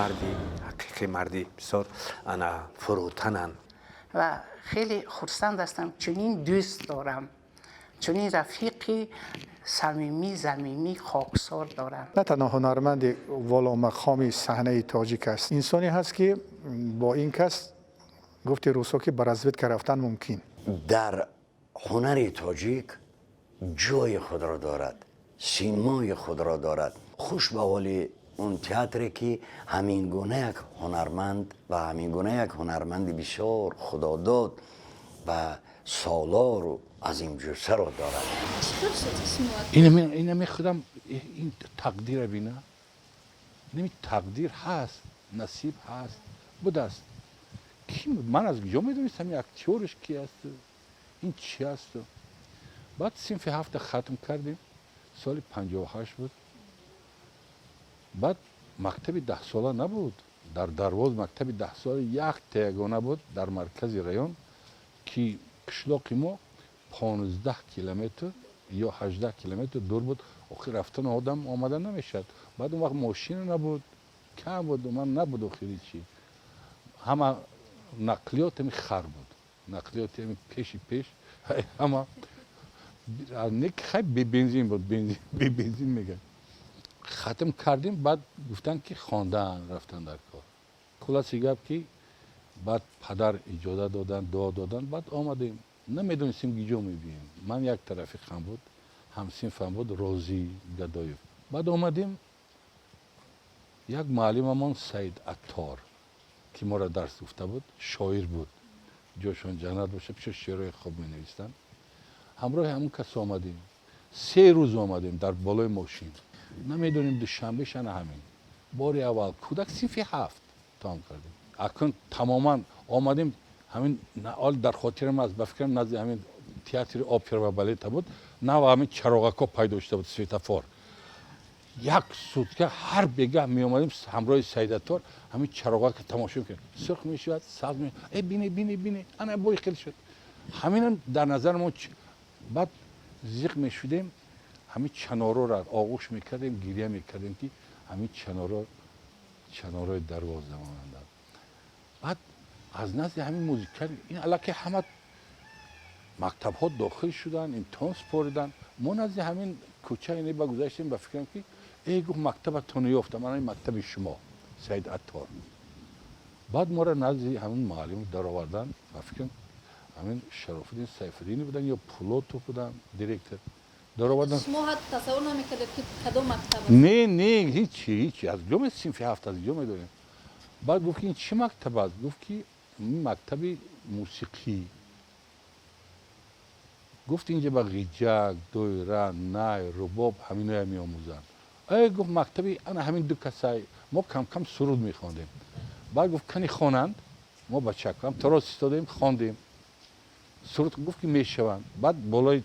Марди ҳақиқӣ, марди бисёр ана фурӯтананд. Ва хеле хурсанд ҳастам, чунин дӯст дорам, чунин рафиқи самимӣ, замимӣ, хоксор дорам. На танҳо ҳунарманди воломақоми саҳнаи тоҷик аст, инсоне ҳаст, ки бо ин кас, гуфти русо, ки ба разведка рафтан мумкин. Дар ҳунари тоҷик ҷои худро дорад, симои худро дорад. Хуш ба ҳоли он театре, ки ҳамин гуна як ҳунарманд ва ҳамин гуна як ҳунарманди бисёр худодод ва солору азимҷуссаро дорад. Инами худам ин тақдира бина, инами тақдир ҳаст, насиб ҳаст, будааст. Ки ман аз куҷо медонистам ин актёрш ки аст, ин чи асту? Баъд синфи ҳафта хатм кардем, соли 58 буд. Баъд мактаби 10-сола набуд дар Дарвоз. Мактаби 10-сола якта ягона буд дар маркази район, ки қишлоқи мо 15 километр ё 18 километр дур буд. Охир рафтану одам омада намешавад. Баъд он вақт мошина набуд, кам буд, ман набуд. Охири чи, ҳама нақлиёт ҳами хар буд, нақлиёти ҳами пеши пеш ҳама хай бебензин буд, бебензин мегӯяд. Хатм кардем, баъд гуфтанд, ки хондан рафтан дар кор. Хулоси гап, ки баъд падар иҷоза доданд, дуо доданд, баъд омадем. Намедонистем, ки ҷо мебием. Ман як тарафиқам буд, ҳамсинфам буд, Розӣ Гадоев. Баъд омадем, як муаллимамон Саид Аттор, ки моро дарс гуфта буд, шоир буд, ҷошон ҷаннат боша, пешо шеърҳои хуб менавистанд. Ҳамроҳи ҳамон кас омадем. 3 рӯз омадем дар болои мошин, намедонем Душанбе шана. Ҳамин бори аввал кӯдак синфи ҳафт тамом кардем. Акун тамоман омадем. Ҳамин ҳол дар хотирам аст, ба фикрам, назди ҳамин театри опера ва балета буд, нав ҳамин чароғакҳо пайдо шуда буд, светофор. Як сутка ҳар бегаҳ меомадем ҳамроҳи Саидаттор, ҳамин чароғака тамошо мекардем: сурх мешавад, сабз. Э, бине, бине, бине, ана бой хел шуд. Ҳаминам дар назарамон. Баъд зиқ мешудем, ҳамин чанорора оғӯш мекардем, гиря мекардем, ки ҳамин чаноро чанорои Дарвоза монанданд. Баъд аз назди ҳамин музикал ин аллакай ҳама мактабҳо дохил шуданд, имтиҳон супориданд. Мо назди ҳамин кӯча ине ба гузаштем, ба фикрам, ки э, гуфт, мактабатон ёфтам, ана мактаби шумо, Саид Аттор. Баъд моро назди ҳамин муаллим дароварданд. Ба фикрам, ҳамин Шарофиддин Сайфиддинӣ буданд ё Пулотов буданд, директор даровардан. Шумо ҳатто тасаввур намекардед, ки кадом мактаб аст? Не, не, ҳичи, ҳичи. Аз куҷо, синфи ҳафт, аз куҷо медонем? Баъд гуфт, ки ин чӣ мактаб аст? Гуфт, ки мактаби мусиқӣ. Гуфт, инҷа ба ғиҷак, доира, най, рубоб, ҳаминоя меомӯзанд. Э, гуфт, мактаби ана ҳамин ду касай. Мо камкам суруд мехондем. Баъд гуфт, кани хонанд. Мо бачакам тароз истодем, хондем суруд. Гуфт, ки мешаванд. Баъд болои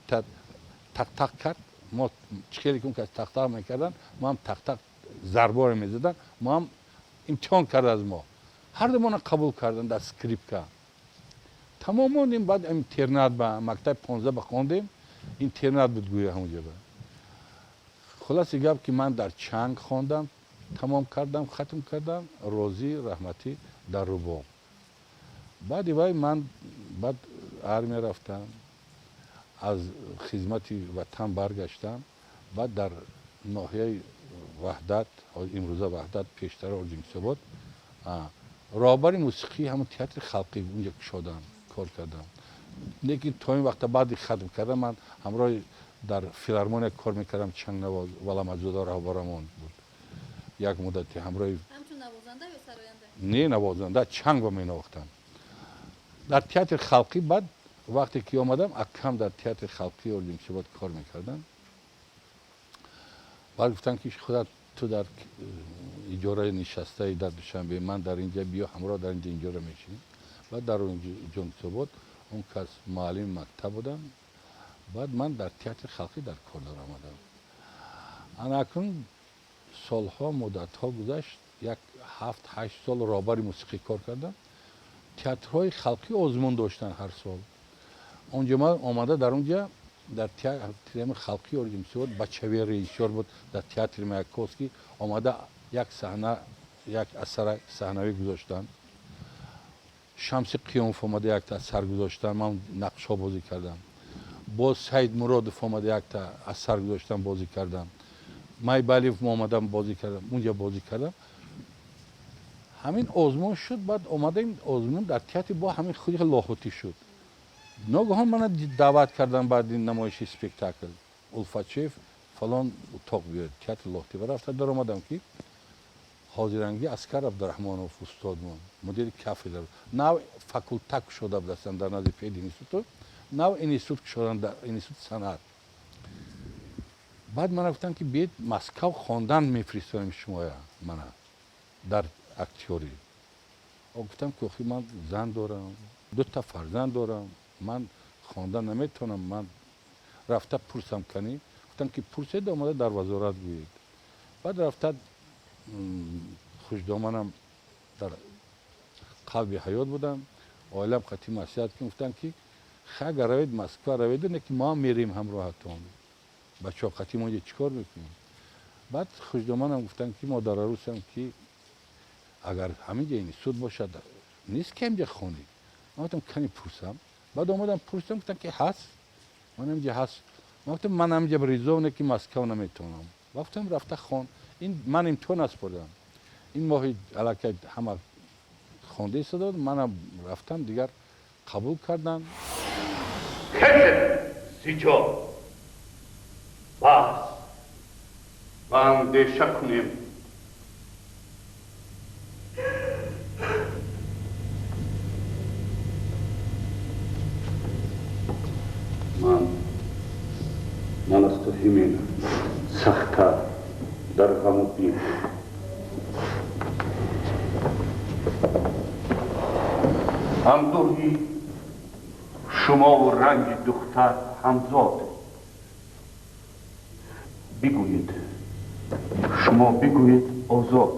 тақтақ кард. Мо чӣ хеле ки кас тақтақ мекарданд, мо ҳам тақтақ зарборе мезаданд. Мо ҳам имтиҳон кард аз мо, ҳар думона қабул карданд дар скрипка. Тамом, мондем. Баъд интернат ба мактаби 15 ба хондем, интернат буд гӯё ҳамонҷо. Ба хулоси гап, ки ман дар чанг хондам, тамом кардам, хатм кардам, Розӣ раҳматӣ дар рубоб. Баъди вай ман баъд армия рафтам, аз хизмати ватан баргаштам. Баъд дар ноҳияи Ваҳдат, имрӯза Ваҳдат, пештара Орҷункисобод, роҳбари мусиқии ҳамон театри халқӣ унҷа кушодам, кор кардам. Лекин то ин вақта, баъди хатм кардам, ман ҳамроҳи дар филармония кор мекардам, чангнавоз Валамаҷзода роҳбарамон буд. Як муддате ҳамроҳи не, навозанда, чанг ба менавохтам дар театри халқӣ. Баъд вақте ки омадам, акам дар театри халқии Орҷункисобод кор мекардам. Баъд гуфтанд, ки худат ту дар иҷораи нишастаи дар Душанбе, ман дар инҷа, биё ҳамроҳ дар инҷа иҷора мешинем. Баъд дар Орҷункисобод он кас муаллими мактаб будам. Баъд ман дар театри халқӣ дар кор даромадам. Ана акнун солҳо, муддатҳо гузашт, як 7-8 сол роҳбари мусиқӣ кор кардам. Театрҳои халқӣ озмун доштанд ҳар сол. Онҷо ман омада, дар онҷа дар театри халқии Орҷункисобод бачаве режиссёр буд, дар театри Маяковский омада як саҳна. Як асар саҳнавӣ гузоштанд. Шамси Қиёмов омада, якта асар гузоштан, ман нақшҳо бозӣ кардам. Боз Саид Муродов омада, якта асар гузоштан, бозӣ кардам. Майбалиев омадам, бозӣ кардам, унҷа бозӣ кардам. Ҳамин озмун шуд. Баъд омадем, озмун дар театри бо ҳамин худи Лоҳутӣ шуд. Ногаҳон мана даъват кардам баъди намоиши спектакл: «Улфатшоев, фалон утоқ биёед, театри Лоҳутӣ». Ва рафта даромадам, ки ҳозирангӣ Аскар Абдураҳмонов, устодмон, мудири кафедра. Нав факулта кушода будастанд дар назди пединституту, нав институт кушодан, дар институти санъат. Баъд мана гуфтанд, ки биед, Москав хондан мефиристонем шумоя, мана дар актёрӣ. Гуфтам, ки охи, ман зан дорам, дута фарзанд дорам, ман хондан наметавонам, ман рафта пурсам канӣ? Гуфтам, ки пурсед, омада дар вазорат гӯед. Баъд рафта, хушдоманам дар қалби ҳаёт будам, оилам қатъи маслиҳат кун, гуфтанд, ки ха, агар равед Москва, раведу, не ки мо ҳам мерем ҳамроҳатон, бачаҳо қатъи мо инҷа чӣ кор мекунем? Баъд хушдоманам гуфтанд, ки модарарӯсам, ки агар ҳаминҷа институт бошад, нест ки ҳаминҷа хонед. Ман гуфтам, кани пурсам. Баъд омадам, пурсидам, гуфтам, ки ҳаст, ман ҳаминҷа ҳаст. Ман гуфтам, ман ҳаминҷа ризо, не ки Москва наметавонам. Гуфтам, рафта хон. Ин ман имтиҳон наспордам, ин моҳи аллакай ҳама хонда истода буд, манам рафтам, дигар қабул кардам. Хезед зи ҷо, бас ба андеша кунем. Ман аз ту ҳимин сахттар дар ғаму бим. Андӯҳи шумову ранҷи духтар ҳамзод. Бигӯед, шумо бигӯед озод.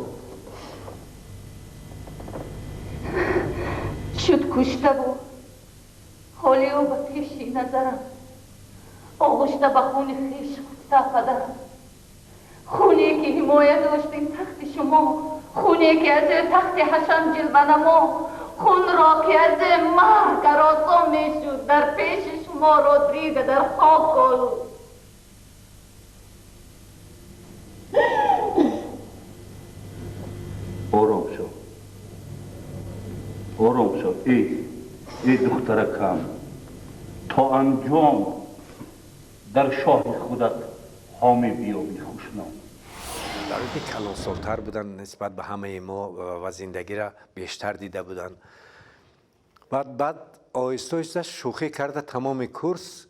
Шуд куштаву ҳоли ӯ ба пеши назарам, оғушта ба хуни хеш хуфта падарам. Хуне ки ҳимоя дошт ин тахти шумо, хуне ки аз ӯ тахти ҳашам ҷилванамо, хунро ки аз ӯ марг аросон мешуд, дар пеши шумо Родрига дар хок олуд. Ором шав, ором шав, эй духтаракам, то анҷом дар шоҳи худат ҳомӣ биёбӣ хушном. Дар ки калонсолтар буданд нисбат ба ҳамаи мо ва зиндагиро бештар дида буданд. Баъд оҳиста оҳиста шӯхӣ карда, тамоми курс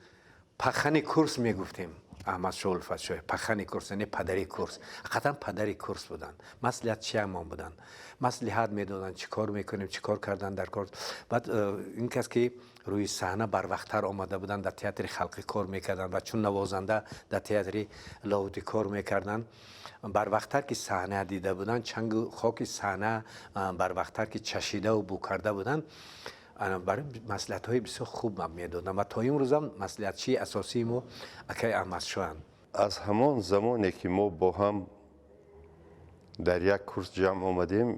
пахани курс мегуфтем. Аҳмадшоҳ Улфатшоҳ пахани курс, яъне падари курс, ҳақиқатан падари курс буданд, маслиҳатчиамон буданд, маслиҳат медоданд, чӣ кор мекунем, чӣ кор кардан дар кор. Баъд ин кас ки рӯи саҳна барвақттар омада буданд, дар театри халқӣ кор мекарданд ва чун навозанда дар театри Лоҳутӣ кор мекарданд, барвақттар ки саҳна дида буданд, чангу хоки саҳна барвақттар ки чашидаву бӯ карда буданд, барои маслиҳатҳои бисёр хуб медоданд ва то имрӯзам маслиҳатчии асосии мо акаи Аҳмадшоҳанд. Аз ҳамон замоне ки мо бо ҳам дар як курс ҷамъ омадем,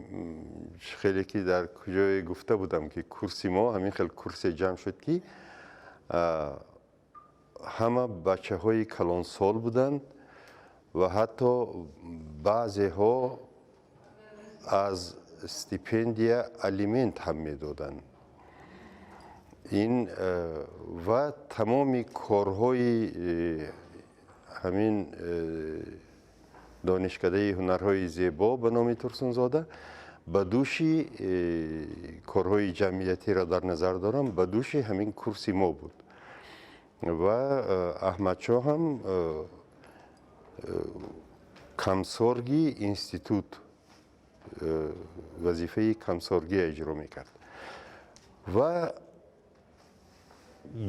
хеле ки дар куҷое гуфта будам, ки курси мо ҳамин хел курсе ҷамъ шуд, ки ҳама бачаҳои калонсол буданд ва ҳатто баъзеҳо аз стипендия алимент ҳам медоданд. Ин ва тамоми корҳои ҳамин донишкадаи ҳунарҳои зебо ба номи Турсунзода ба дӯши, корҳои ҷамъиятиро дар назар дорам, ба дӯши ҳамин курси мо буд. Ва Аҳмадшоҳ ҳам комсорги институт, вазифаи комсоргия иҷро мекард. Ва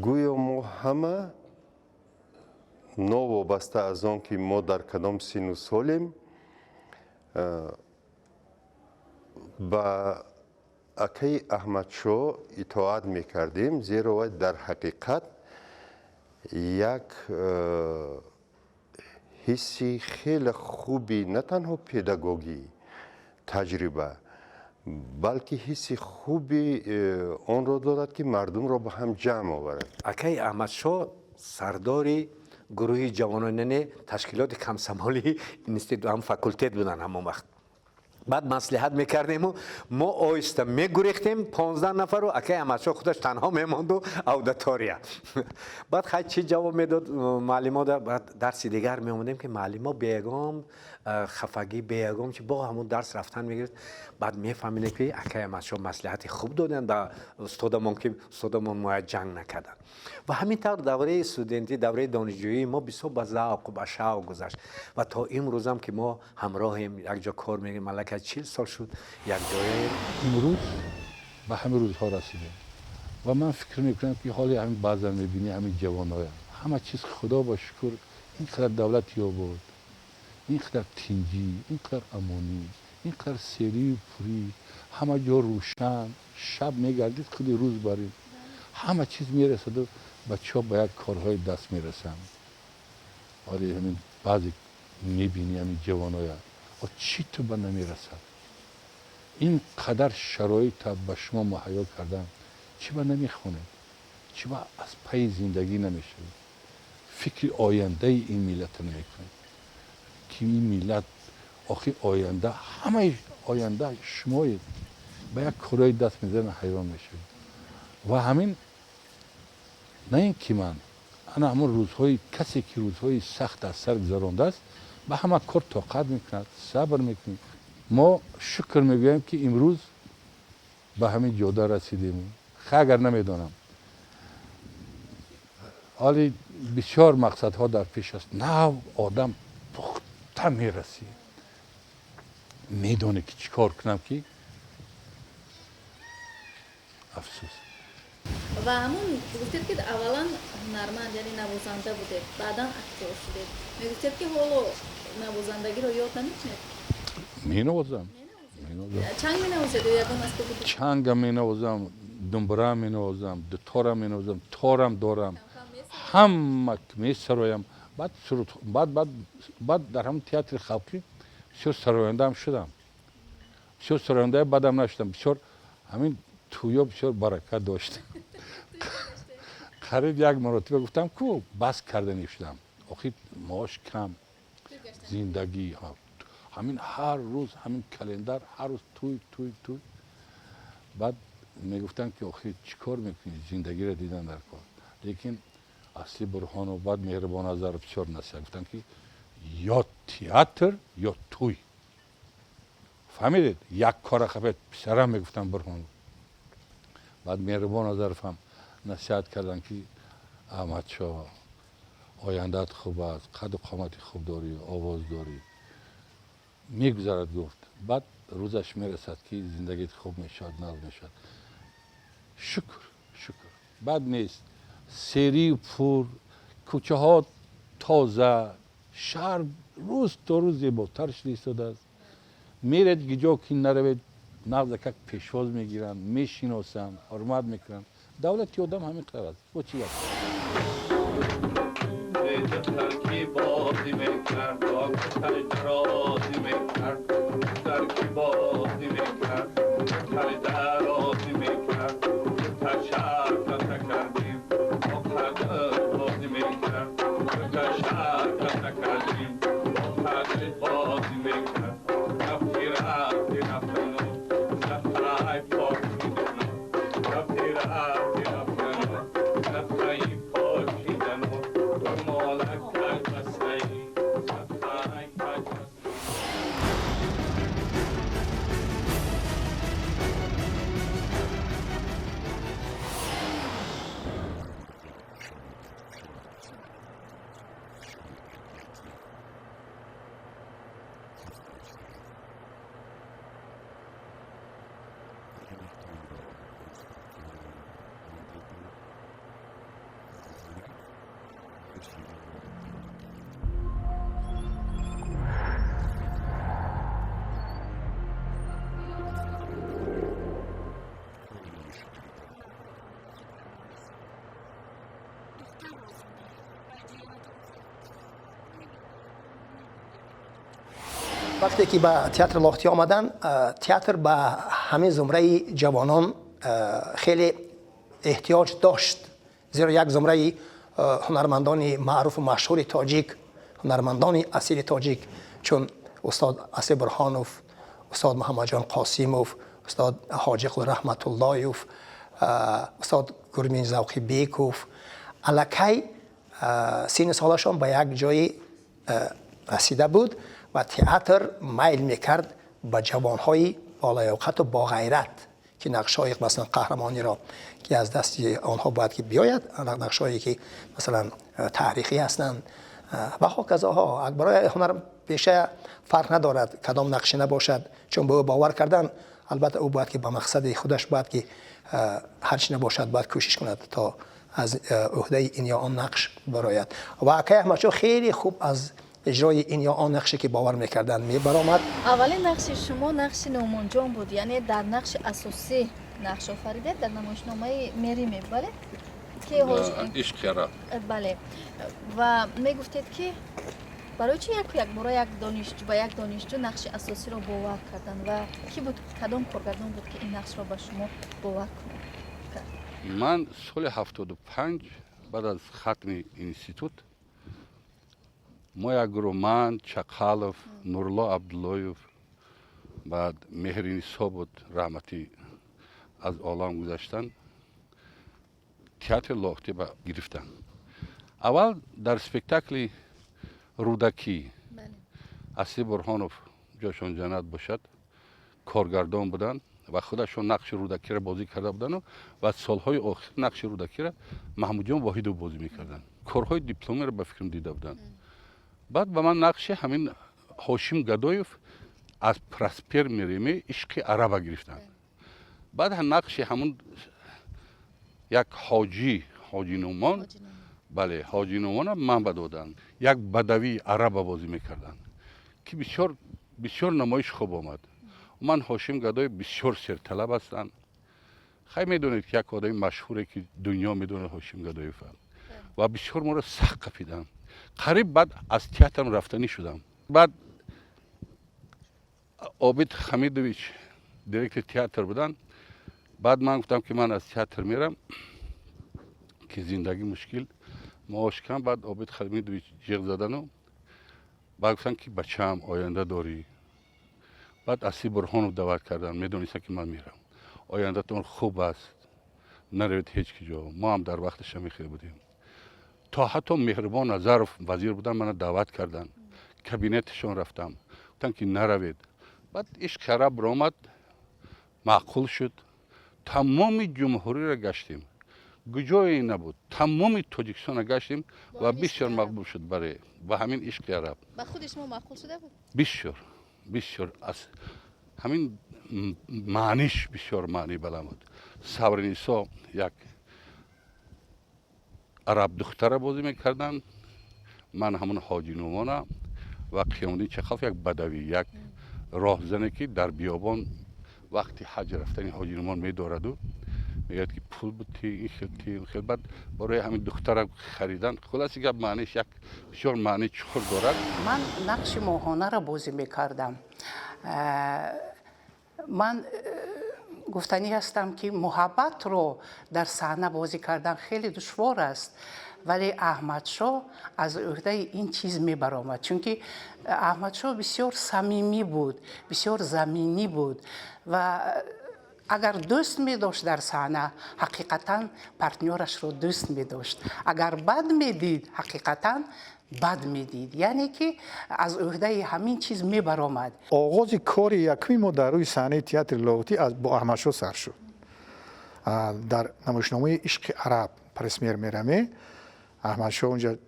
гӯё мо ҳама, новобаста аз он ки мо дар кадом синну солем, ба акаи Аҳмадшоҳ итоат мекардем, зеро вай дар ҳақиқат як ҳисси хеле хуби на танҳо педагогӣ, таҷриба, балки ҳисси хуби онро дорад, ки мардумро ба ҳам ҷамъ оварад. Акаи Аҳмадшоҳ сардори гурӯҳи ҷавонони ташкилоти комсомолии институт ҳам факултет буданд ҳамон вақт. Баъд маслиҳат мекардему мо оҳиста мегурехтем 15 нафару акаи Аҳмадшоҳ худаш танҳо мемонду аудитория. Баъд хай чӣ ҷавоб медод муаллимода? Баъд дарси дигар меомадем, ки муаллимо беягон хафагӣ, беягон чи бо ҳамон дарс рафтан мегирифт. Баъд мефаҳмидем, ки акаи Аҳмадшоҳ маслиҳати хуб доданд ба устодамон, ки устодамон моя ҷанг накарданд. Ва ҳамин тавр давраи студентӣ, давраи донишҷӯии мо бисёр ба завқу ба шавқ гузашт ва то имрӯзам, ки мо ҳамроҳем, якҷо кор мекунем, аллакай 40 сол шуд якҷояем. Имрӯз ба ҳамин рӯзҳо расидем ва ман фикр мекунам, ки ҳоли ҳамин баъзан мебинӣ ҳамин ҷавонҳоя, ҳама чиз худо ба шукр, ин қадар давлат ёбод, ин қадар тинҷӣ, ин қадар амонӣ, ин қадар серию пурӣ, ҳама ҷо рӯшан, шаб мегардид, худи рӯз барин ҳама чиз мерасаду бачаҳо ба як корҳои даст мерасанд. Ҳоли ҳамин баъзе мебинӣ ҳамин ҷавоноя, чӣ ту ба намерасад? Ин қадар шароита ба шумо муҳайё кардан, чӣ ба намехонед? Чӣ ба аз пайи зиндагӣ намешавед? Фикри ояндаи ин миллата намекунед, ки ин миллат охир оянда, ҳамаи оянда шумоед. Ба як корҳои даст мезанад, ҳайрон мешавед. Ва ҳамин на ин ки ман ана ҳамон рӯзҳои касе ки рӯзҳои сахт аз сар гузарондааст, ба ҳама кор тоқат мекунад, сабр мекунад. Мо шукр мегӯем, ки имрӯз ба ҳамин ҷода расидем. Агар намедонам, ҳоли бисёр мақсадҳо дар пеш аст. Нав одам пухта мерасӣ, медонӣ ки чӣ кор кунам, ки афсӯс. Ва ҳамун гуфтед, ки аввалан ҳунарманд, яъне навозанда будед, баъдан актёр шудед. Мегуфтед, ки ҳоло навозандагиро ёд намекунед? Менавозам. Чанг менавозед ё ягон асбоби? Чанга менавозам, думбура менавозам, дутора менавозам, торам дорам, ҳама месароям. Баъд суруд, баъд дар ҳамон театри халқӣ бисёр сарояндаам шудам. Бисёр сарояндаи бадам нашудам, бисёр ҳамин тӯё бисёр баракат дошт. Қариб як маротиба гуфтам, ку бас карданӣ шудам, охир маош кам, зиндагӣ ҳамин ҳар рӯз ҳамин календар, ҳар рӯз тӯй, тӯй, тӯй. Баъд мегуфтанд, ки охир чӣ кор мекунӣ, зиндагиро дидан дар кор. Лекин Асли Бурҳонов, баъд Меҳрибон Азаров бисёр насиҳат гуфтанд, ки ё театр, ё тӯй. Фаҳмидед, як кора хафед писарам, мегуфтанд Бурҳонов. Баъд Меҳрибон Азаров ҳам насиҳат карданд, ки Аҳмадшоҳ, ояндаат хуб аст, қаду қомати хуб дорӣ, овоз дорӣ, мегузарад, гуфт, баъд рӯзаш мерасад, ки зиндагит хуб мешавад, нағз мешавад. Шукр, шукр, бад нест. Серию пур, кӯчаҳо тоза, шаҳр рӯз то рӯз зеботар шуда истодааст. Меред, гиҷо ки наравед, нағза как пешвоз мегиранд, мешиносанд, ҳурмат мекунанд. Давлати одам ҳамин қадар аст. Бо чӣ гап? بازی میکرد، با درازی میکرد، در بازی میکرد، درازی میکرد، تشکر نکردیم، با قدر بازی میکرد، تشکر نکردیم، با قدر بازی میکرد، رفتی رفتی رفتن و سفتای پاکیدن، رفتی رفتی رفتن و سفتای پاکیدن و مالک بسته سفتای بسته. Вақте ки ба театри Лоҳутӣ омадан, театр ба ҳамин зумраи ҷавонон хеле эҳтиёҷ дошт, зеро як зумраи ҳунармандони маъруфу машҳури тоҷик, ҳунармандони асили тоҷик, чун устод Асли Бурҳонов, устод Муҳаммадҷон Қосимов, устод Ҳоҷиқул Раҳматуллоев, устод Гурмин Завқибеков аллакай синну солашон ба як ҷое расида буд ва театр майл мекард ба ҷавонҳои болаёқату боғайрат, ки нақшҳои масалан қаҳрамониро, ки аз дасти онҳо бояд ки биёяд, нақшҳое ки масалан таърихӣ ҳастанд ва ҳоказоҳо. Барои ҳунарпеша фарқ надорад кадом нақше набошад, чун ба ӯ бовар кардан, албатта ӯ бояд ки ба мақсади худаш бояд ки ҳарчи набошад бояд кӯшиш кунад то аз ӯҳдаи ин ё он нақш барояд. Ва акай Аҳмадшоҳ хеле хуб аз иҷрои ин ё он нақше ки бовар мекарданд мебаромад. Аввалин нақши шумо нақши Нӯъмонҷон буд, яъне дар нақши асосӣ нақш офаридед дар намоишномаи Мериме, бале? Ишқи араб. Бале, ва мегуфтед, ки барои чӣ яку якбора як донишҷӯ ба як донишҷӯ нақши асосиро бовар карданд ва кӣ буд, кадом коргардон буд, ки ин нақшро ба шумо бовар кард? Ман соли 75 баъд аз хатми институт мо як гурӯҳ, ман, Чақалов, Нурулло Абдуллоев, баъд Меҳринисо буд, раҳматӣ аз олам гузаштанд, театри Лоҳутӣ ба гирифтанд. Аввал дар спектакли Рӯдакӣ Асли Бурҳонов, ҷошон ҷаннат бошад, коргардон буданд ва худашон нақши Рӯдакиро бозӣ карда будану ва солҳои охир нақши Рӯдакиро Маҳмудҷон Воҳидов бозӣ мекарданд. Корҳои дипломиро ба фикрам дида буданд. Баъд ба ман нақши ҳамин Ҳошим Гадоев аз Проспер Мериме Ишқи араба гирифтанд. Баъд нақши ҳамун як ҳоҷӣ, Ҳоҷи Нӯмон, бале, Ҳоҷи Нӯмона ман ба доданд. Як бадавии араба бозӣ мекарданд, ки бисёр бисёр намоиш хуб омад. Ман Ҳошим Гадоев бисёр серталаб ҳастанд. Хай, медонед, ки як одами машҳуре, ки дунё медонад Ҳошим Гадоева, ва бисёр моро сахт қапиданд. Қариб баъд аз театрам рафтанӣ шудам. Баъд Обид Хамидович директори театр буданд. Баъд ман гуфтам, ки ман аз театр мерам, ки зиндагӣ мушкил, маош кам. Баъд Обид Хамидович ҷиғ задану баъд гуфтанд, ки бачаам, оянда дорӣ. Баъд Асли Бурҳонов даъват карданд, медонистанд, ки ман мерам. Ояндатон хуб аст, наравед ҳеҷ ки ҷо. Мо ҳам дар вақташа мехел будем. То ҳатто Меҳрибон Назаров вазир буданд, мана даъват карданд, кабинеташон рафтам, гуфтанд, ки наравед. Баъд Ишқи араб омад, маъқул шуд. Тамоми ҷумҳуриро гаштем, куҷое набуд, тамоми Тоҷикистонро гаштем ва бисёр мақбул шуд. Баре, ба ҳамин Ишқи араб. Ба худи шумо маъқул шуда буд? Бисёр, бисёр. Аз ҳамин маъниш бисёр маъни баланд буд. Сабринисо як араб духтара бозӣ мекарданд, ман ҳамун Ҳоҷи Нӯмона ва Қиёмуддин Чақалов як бадавӣ, як роҳзане, ки дар биёбон вақти ҳаҷ рафтани Ҳоҷи Нӯмон медораду мегӯяд, ки пул бути, ин хел ти, ин хел. Баъд барои ҳамин духтара харидан. Хулоси гап, маъниш як бисёр маъни чуқур дорад. Ман нақши Моҳонаро бозӣ мекардам. Ман гуфтанӣ ҳастам, ки муҳаббатро дар саҳна бозӣ кардан хеле душвор аст, вале Аҳмадшоҳ аз ӯҳдаи ин чиз мебаромад, чунки Аҳмадшоҳ бисёр самимӣ буд, бисёр заминӣ буд ва агар дӯст медошт дар саҳна, ҳақиқатан партнёрашро дӯст медошт, агар бад медид, ҳақиқатан бад медид, яъне ки аз ӯҳдаи ҳамин чиз мебаромад. Оғози кори якуми мо дар рӯи саҳнаи театри Лоҳутӣ бо Аҳмадшоҳ сар шуд дар намоишномаи Ишқи араб, Просмер Мериме. Аҳмадшоҳ унҷа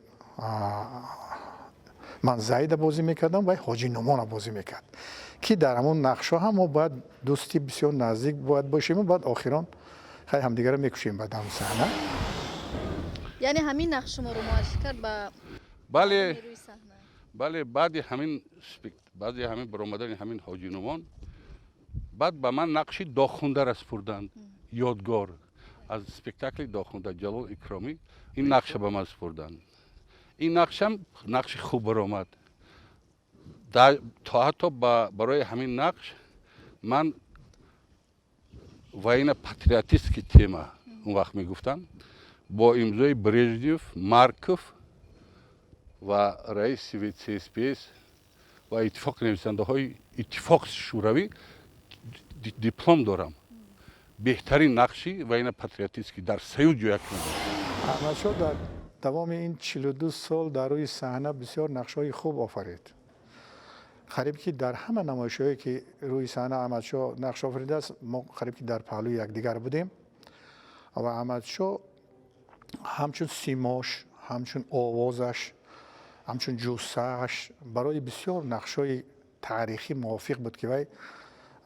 ман Зайда бозӣ мекардам ва Ҳоҷи Нумона бозӣ мекард, ки дар ҳамон нақшҳо ҳам мо бояд дӯсти бисёр наздик бояд бошем. Баъд охирон хай ҳамдигарро мекушем ба дам саҳна. Яъне ҳамин нақш шуморо муаррифӣ кард ба Бале. рӯи саҳна? Бале, баъди ҳамин баромадани ҳамин Ҳоҷи Нумон, баъд ба ман нақши Дохундаро супурданд, Ёдгор аз спектакли Дохунда, Ҷалол Икромӣ, ин нақша ба ман супурданд. Ин нақшам нақши хуб баромад. То ҳатто барои ҳамин нақш ман военно-патриотический тема он вақт мегуфтанд, бо имзои Брежнев, Марков ва раиси ВЦСПС ва иттифоқи нависандаҳои Иттифоқи Шӯравӣ диплом дорам. Беҳтарин нақши военно-патриотический дар Союз ҷоя кунад. Аҳмадшоҳ дар давоми ин 42 сол дар рӯи саҳна бисёр нақшҳои хуб офарид. Қариб ки дар ҳама намоишҳое ки рӯи саҳна Аҳмадшоҳ нақш офаридааст, мо қариб ки дар паҳлӯи якдигар будем ва Аҳмадшоҳ ҳамчун симош, ҳамчун овозаш, ҳамчун ҷуссааш барои бисёр нақшҳои таърихӣ мувофиқ буд, ки вай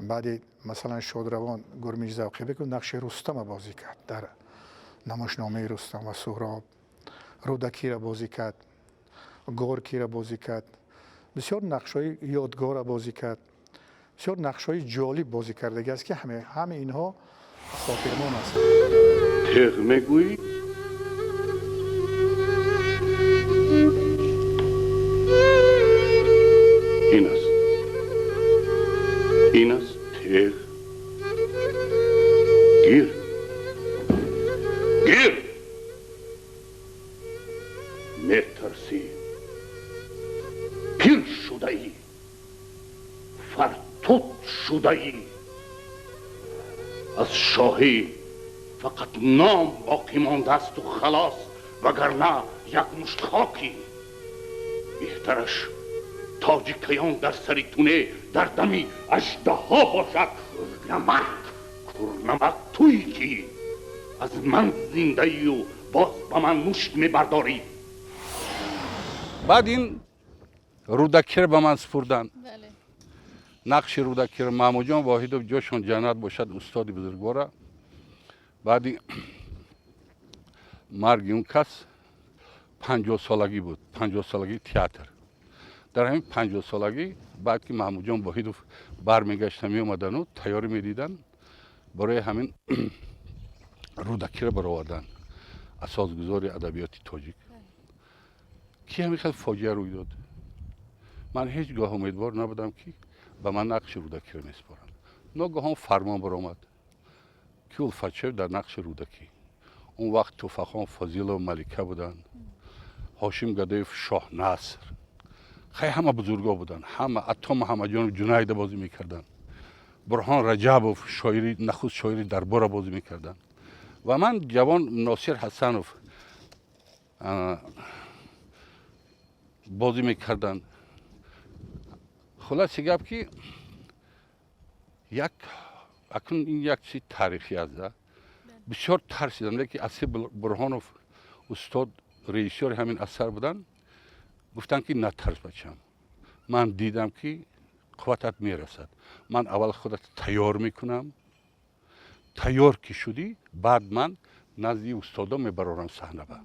баъди масалан шодравон Гурминҷ Завқибеков нақши Рустама бозӣ кард дар намоишномаи «Рустам ва Суҳроб», Рӯдакиро бозӣ кард, Горкиро бозӣ кард, бисёр нақшҳои ёдгорро бозӣ кард, бисёр нақшҳои ҷолиб бозӣ кардагӣ аст, ки ҳамаи инҳо хотирмон ҳастанд. Теғ мегӯӣ? Ин аст, ин аст теғ. Гир, гир. Метарсӣ, пир шудаӣ, фартут шудаӣ. Аз шоҳӣ фақат ном боқӣ мондаасту халос, вагарна як мушт хокӣ. Беҳтараш тоҷи каён дар сари туне дар дами аждаҳо бошад. Курнамак, курнамак, туӣ ки аз ман зиндаию боз ба ман мушт мебардорӣ. Баъд ин Рӯдакиро ба ман супурданд. Нақши Рӯдакиро Маҳмудҷон Воҳидов, ҷошон ҷаннат бошад, устоди бузургвора, баъди марги он кас 50-солагӣ буд, 50-солагии театр. Дар ҳамин 50-солагӣ баъд ки Маҳмудҷон Воҳидов бармегашта меомадану тайёрӣ медиданд, барои ҳамин Рӯдакиро бароварданд, асосгузори адабиёти тоҷик. Ки ҳамин хел фоҷиа рӯй дод. Ман ҳеҷ гоҳ умедвор набудам, ки ба ман нақши Рӯдакиро месупоранд. Ногаҳон фармон баромад, ки Улфатшоев дар нақши Рӯдакӣ. Он вақт Туфахон Фозилов малика буданд, Ҳошим Гадоев шоҳ Наср, хай ҳама бузургҳо буданд, ҳама Атто Муҳаммадҷонов Ҷунайда бозӣ мекарданд, Бурҳон Раҷабов шоири нахуст шоири дарбора бозӣ мекарданд ва ман ҷавон Носир Ҳасанов бозӣ мекарданд. Хулоси гап, ки як акнун ин як чизи таърихӣ аст. Бисёр тарсидам, леки Асир Бурҳонов устод режиссёри ҳамин асар буданд, гуфтанд, ки натарс, бачам, ман дидам, ки қувватат мерасад, ман аввал худат тайёр мекунам, тайёр ки шудӣ, баъд ман назди устодо мебарорам саҳнаба.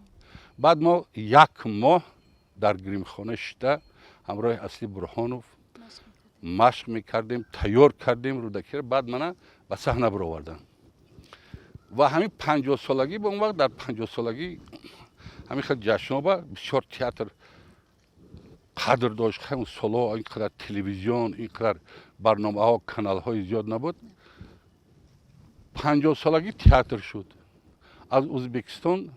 Баъд мо як моҳ дар гримхона шида ҳамроҳи Асли Бурҳонов машқ мекардем, тайёр кардем Рӯдакиро, баъд мана ба саҳна бароварданд. Ва ҳамин 50-солагӣ, ба он вақт дар 50-солагӣ ҳамин хел ҷашноба бисёр театр қадр дошт. Ҳамин солҳо ин қадар телевизион, ин қадар барномаҳо, каналҳои зиёд набуд. 50-солагӣ театр шуд. Аз Ӯзбекистон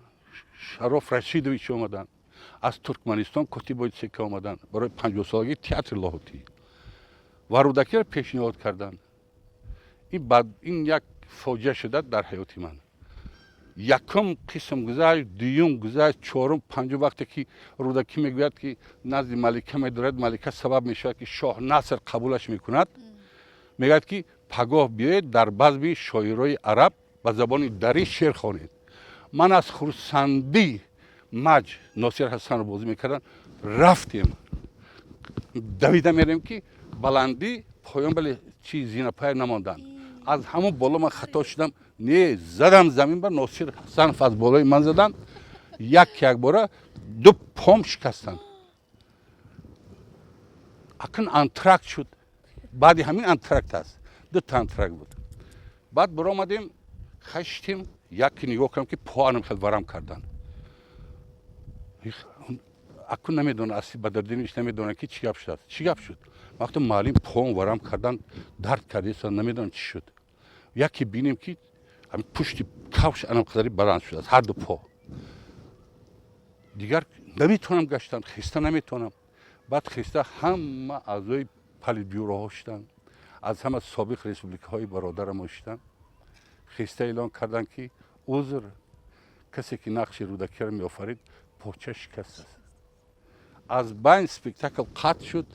Шароф Рашидович омаданд, аз Туркманистон Котибои Сека омаданд барои 50-солагии театри Лоҳутӣ ва Рӯдакиро пешниҳод карданд. Ин як фоҷиа шуда дар ҳаёти ман. Якум қисм гузашт, дуюм гузашт, чорум, панҷум. Вақте ки Рӯдакӣ мегӯяд, ки назди малика медорад, малика сабаб мешавад, ки шоҳ Наср қабулаш мекунад, мегӯяд, ки пагоҳ биёед, дар базми шоирои араб ба забони дарӣ шеър хонед. Ман аз хурсандӣ, маҷ Носир Ҳасанро бозӣ мекардам, рафтем, давида мерем, ки баландӣ поён, бале, чи зинапая намонданд. Аз ҳамон боло ман хато шудам, не задам замин ба Носир Ҳасанов аз болои ман задан, як якбора ду пом шикастанд. Акн антракт шуд. Баъди ҳамин антракт аст, дута антракт буд. Баъд баромадем, хаштем, яке нигоҳ кардам, ки поанам хел варам карданд. Акун намедонам, асли Бадриддинович намедонам, ки чӣ гап шудааст. Чӣ гап шуд? Ман гуфтам, муаллим, пом варам кардан, дард кардеса, намедонам чӣ шуд. Яке бинем, ки ҳамин пушти кавш анам қадари баланд шудааст, ҳар ду по. Дигар наметавонам гаштан, хеста наметавонам. Баъд хеста ҳама аъзои политбюроҳо шуданд, аз ҳама собиқ республикаҳои бародарамо шуданд. Хеста эълон карданд, ки узр, касе ки нақши Рӯдакиро меофарид, поча шикаст аст. Аз байн спектакл қатъ шуд.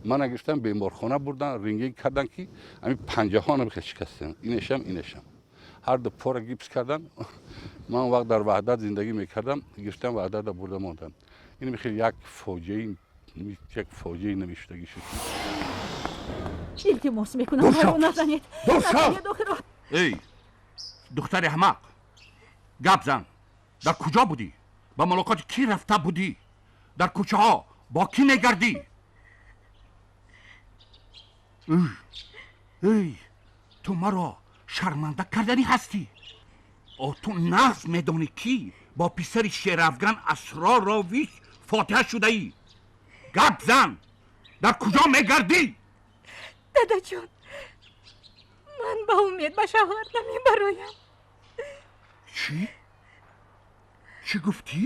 Мана гирифтан, беморхона бурдан, рентген кардан, ки ҳамин панҷаҳо намехел шикастанд, инешам, инешам, ҳар ду пора гипс кардан. Ман он вақт дар Ваҳдат зиндагӣ мекардам, гирифтам, Ваҳдата бурда мондам. Ин мехел як фоҷиаи, як фоҷиаи намешудагӣ шуд. Илтимос мекунам, маро назанед. Эй духтари аҳмақ, гап зан! Дар куҷо будӣ? Ба мулоқоти кӣ рафта будӣ? Дар кӯчаҳо бо кӣ мегардӣ? Эй, ту маро шарманда карданӣ ҳастӣ. О, ту нағз медонӣ, ки бо писари Шерафган Асрорович фотиҳа шудаӣ. Гап зан, дар куҷо мегардӣ? Дадаҷон, ман ба Умед ба шавҳар намебароям. Чӣ? Чӣ гуфтӣ?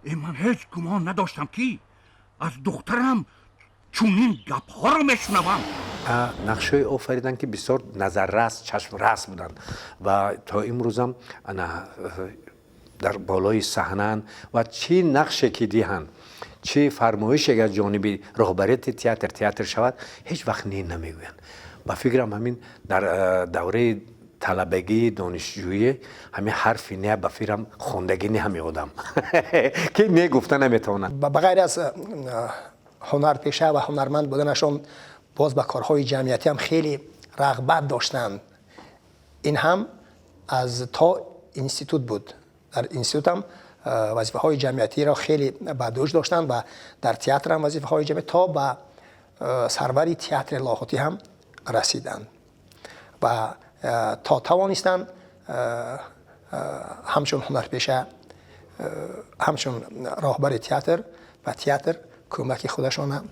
Э, ман ҳеҷ гумон надоштам, ки аз духтарам чунин гапҳоро мешунавам. Нақшҳое офариданд, ки бисёр назаррас, чашмрас буданд ва то имрӯзам ана дар болои саҳнаанд. Ва чӣ нақше ки диҳанд, чӣ фармоише аз ҷониби роҳбарияти театр шавад, ҳеҷ вақт не намегӯянд. Ба фикрам, ҳамин дар давраи талабагии донишҷӯӣ ҳамин ҳарфи не, ба фикрам, хондагӣ не, ҳамин одам ки не гуфта наметавонад. Ба ғайр аз ҳунарпеша ва ҳунарманд буданашон, боз ба корҳои ҷамъиятӣ ҳам хеле рағбат доштанд. Ин ҳам аз то институт буд. Дар институт ҳам вазифаҳои ҷамъиятиро хеле ба дӯш доштанд ва дар театр ҳам вазифаҳои ҷамъият, то ба сарвари театри Лоҳутӣ ҳам расиданд ва то тавонистанд, ҳамчун ҳунарпеша, ҳамчун роҳбари театр ба театр кӯмаки худашона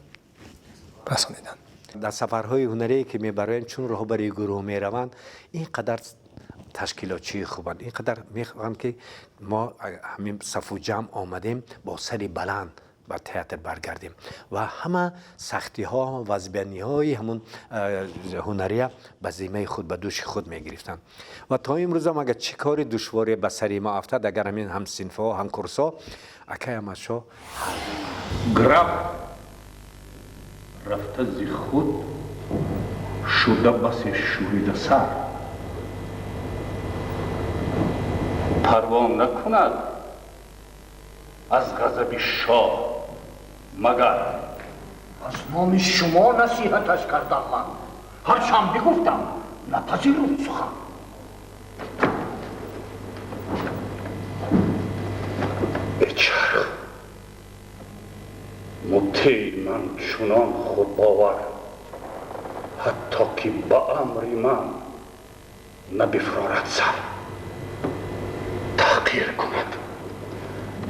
расониданд. Дар сафарҳои ҳунарие, ки мебароем, чун роҳбари гурӯҳ мераванд, ин қадар ташкилотчии хубанд, ин қадар мехоҳанд, ки мо ҳамин сафу ҷамъ омадем, бо сари баланд ба театр баргардем ва ҳама сахтиҳо, вазбаниҳои ҳамун ҳунария ба зиммаи худ, ба дӯши худ мегирифтанд. Ва то имрӯзам агар чӣ кори душворе ба сари мо афтад, агар ҳамин ҳамсинфҳо, ҳамкурсҳо, акай Аҳмадшоҳ ҳал Граф рафта зи худ шуда басе шӯрида сар, парво накунад аз ғазаби шоҳ магар. Аз номи шумо насиҳаташ кардам ман, ҳарчанд бигуфтам, напазируфт сухан. Э чарх, мутеи ман чунон худбовар, ҳатто ки ба амри ман набифрорад сар, таҳқир кунад,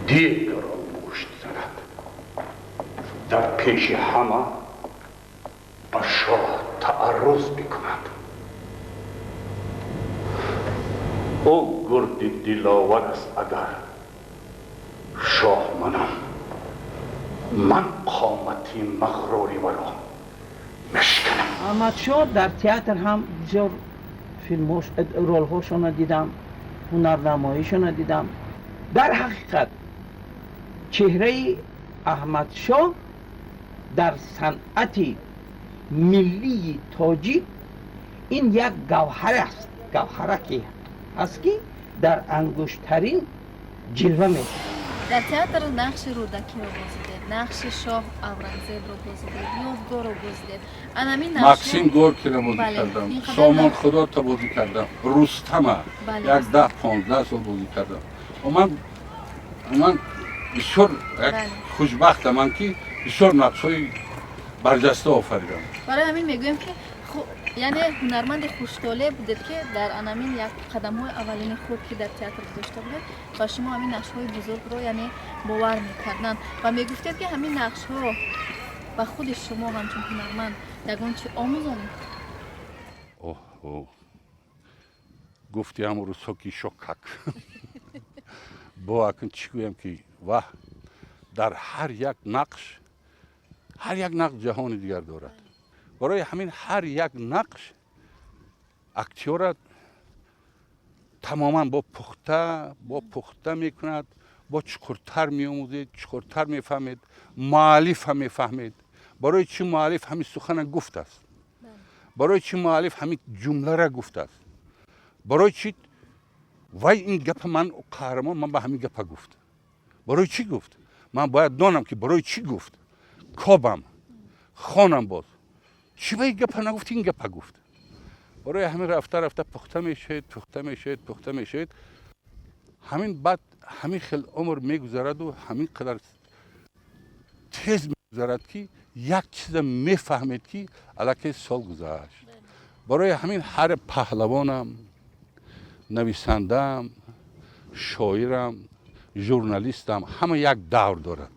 дегро мушт занад, дар пеши ҳама ба шоҳ таарруз бикунад. Ӯ гурди диловар аст, агар шоҳ манам, ман қомати мағрури варо мешканам. Аҳмадшоҳ дар театр ҳам бисёр филмҳош, ролҳошонро дидам, ҳунарнамоишонро дидам. Дар ҳақиқат, чеҳраи Аҳмадшоҳ дар санъати миллии тоҷик ин як гавҳар аст, гавҳараке аст, ки дар ангуштарин ҷилва медиҳад. Дар театр нақши Рӯдакиро бозидед, нақши шоҳ Аврангзебро бозидед, Ёдгорро бозидед. Анамин Максим Горкиро бозӣ кардам, Сомон Худота бозӣ кардам, Рустама як 10-15 сол бозӣ кардам. Ман бисёр як хушбахтам, ки бисёр нақшҳои барҷаста офаридам. Барои ҳамин мегӯем, ки Яъне ҳунарманди хуштолеъ будед, ки дар анамин як қадамҳои аввалини худ, ки дар театр гузошта будед, ба шумо ҳамин нақшҳои бузургро, яъне, бовар мекарданд. Ва мегуфтед, ки ҳамин нақшҳо ба худи шумо ҳамчун ҳунарманд ягон чи омӯзонид? Оҳ, гуфти ҳам рӯзҳо ки шокак бо акн чӣ гӯям, ки ваҳ, дар ҳар як нақш, ҳар як нақш ҷаҳони дигар дорад. Барои ҳамин ҳар як нақш актёра тамоман бо пухта мекунад, бо чуқуртар меомӯзед, чуқуртар мефаҳмед, муаллифа мефаҳмед, барои чӣ муаллиф ҳамин сухана гуфтааст, барои чӣ муаллиф ҳамин ҷумлара гуфтааст, барои чӣ вай ин гапа, ман қаҳрамон, ман ба ҳамин гапа гуфт, барои чӣ гуфт, ман бояд донам, ки барои чӣ гуфт, кобам, хонам, боз чӣ ба ин гапа нагуфт, ин гапа гуфт. Барои ҳамин рафта рафта пухта мешавед, пухта мешавед, пухта мешавед. Ҳамин баъд ҳамин хел умр мегузараду ҳамин қадар тез мегузарад, ки як чиза мефаҳмед, ки аллакай сол гузашт. Барои ҳамин ҳар паҳлавонам, нависандаам, шоирам, журналистам, ҳама як давр дорад,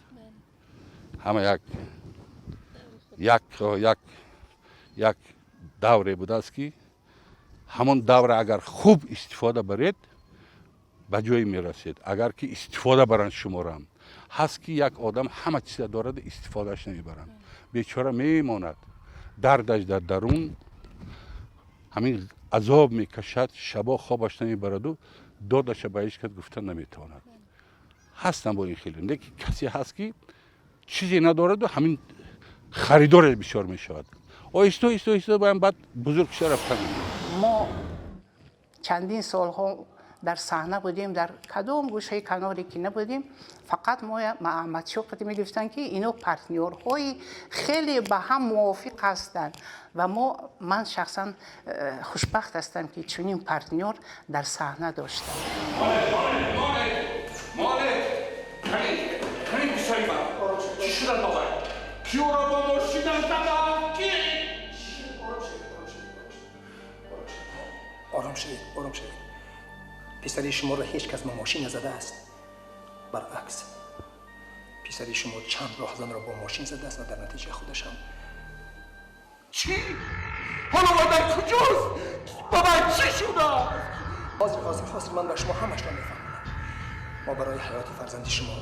ҳама як давре будааст, ки ҳамон давра агар хуб истифода баред, ба ҷое мерасед. Агар ки истифода баранд шуморам, ҳаст, ки як одам ҳама чиза дорад, истифодааш намебаранд, бечора мемонад, дардаш дар дарун ҳамин азоб мекашад, шабо хобаш намебараду додаша ба ҳеҷ кас гуфта наметавонад. Ҳастам бо ин хеле, лекин касе ҳаст, ки чизе надораду ҳамин харидоре бисёр мешавад. Оҳиста, оҳиста, оҳиста баям баъд бузург шуда рафта. Мо чандин солҳо дар саҳна будем, дар кадом гӯшаи каноре ки набудем, фақат мо Аҳмадшоҳ қати мегирифтанд, ки ино партнёрҳои хеле ба ҳам мувофиқ ҳастанд. Ва мо, ман шахсан хушбахт ҳастам, ки чунин партнёр дар саҳна доштам. Чӣ шуда, бобай? Ки ӯро бо мошинам задам? Ки? Ором шавед, ором шавед. Писари шуморо ҳеҷ кас бо мошин назадааст. Баръакс, писари шумо чанд роҳзанро бо мошин задааст ва дар натиҷа худаш ҳам. Чӣ? Ҳоло ва дар куҷост? Бобай, чӣ шудааст? Ҳозир, ҳозир, ҳозир ман ба шумо ҳамашро мефаҳмонам. Мо барои ҳаёти фарзанди шумо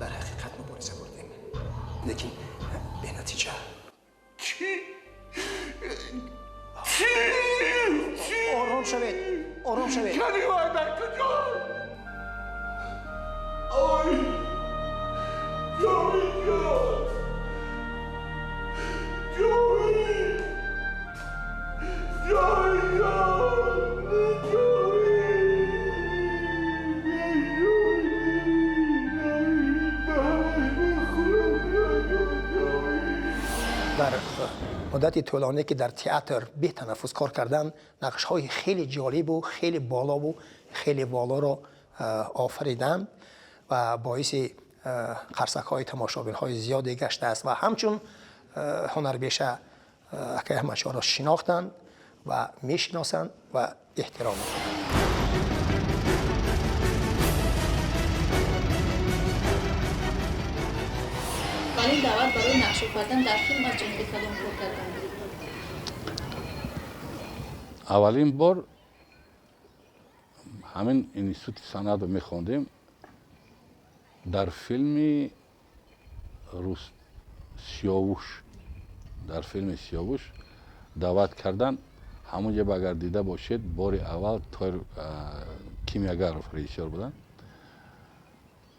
дар ҳақиқат мубориза бурдем, лекин бенатиҷа. Чӣ? Чӣ? Ором шавед, ором шавед. Кани, вай дар куҷост? Ой, ҷои ҷон, ҷои ҷои ҷон. Дар муддати тӯлоние, ки дар театр бетанаффус кор кардан, нақшҳои хеле ҷолибу хеле болову хеле волоро офариданд ва боиси қарсакҳои тамошобинҳои зиёде гаштааст ва ҳамчун ҳунарпеша акай Аҳмадшоҳро шинохтанд ва мешиносанд ва эҳтиром мекунанд. Аввалин даъват барои нақшофардан дар филм аз ҷониби кадом коргардон буд? Аввалин бор ҳамин институти санъатро мехондем, дар филми рус Сиёвуш, дар филми Сиёвуш даъват кардан. Ҳамонҷа агар дида бошед, бори аввал Тоир Кимягаров режиссёр буданд.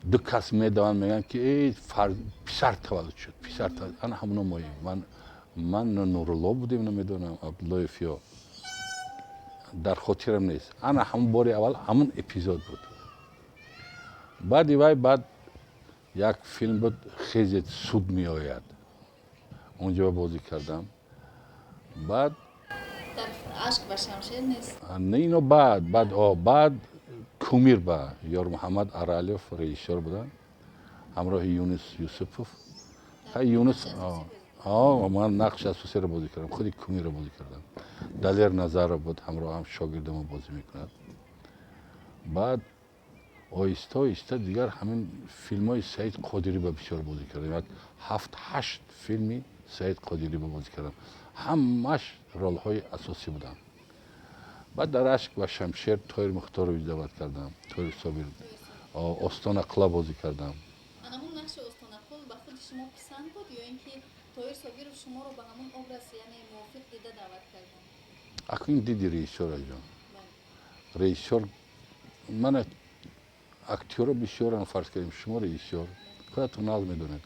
Ду кас медаванд, мегӯянд, ки э, писар таваллуд шуд, писар. Ана ҳамоно моем, ман Нурулло будем, намедонам, Абдуллоев ё, дар хотирам нест. Ана ҳамон бори аввал ҳамон эпизод буд. Баъди вай баъд як филм буд, «Хезед, суд меояд», онҷо бозӣ кардам. Баъд Дар «Ашк ва шамшер» нест? Не, ино баъд «Кумир» ба Ёрмуҳаммад Аралев режиссёр буданд, ҳамроҳи Юнус Юсупов. Юнус. Ман нақши асосиро бозӣ кардам, худи кумиро бозӣ кардам. Далер Назаров буд ҳамроҳам, шогирдамо бозӣ мекунад. Баъд оҳиста оҳиста дигар ҳамин филмҳои Саид Қодирӣ ба бисёр бозӣ кардам. Як 7-8 филми Саид Қодирӣ ба бозӣ кардам, ҳамаш ролҳои асосӣ буданд. Баъд дар Ашк ва шамшер Тоир Мухторович даъват кардам, Тоир Собир, Остонақула бозӣ кардам. Ҳамун нақши Остонақул ба худи шумо писанд буд ё ин ки Тоир Собиров шуморо ба ҳамун образ, яъне мувофиқ дида даъват карданд? Акун диди режиссёр аҷон, режиссёр мана актёро бисёрам, фарз кардем шумо режиссёр, худатон нағз медонед,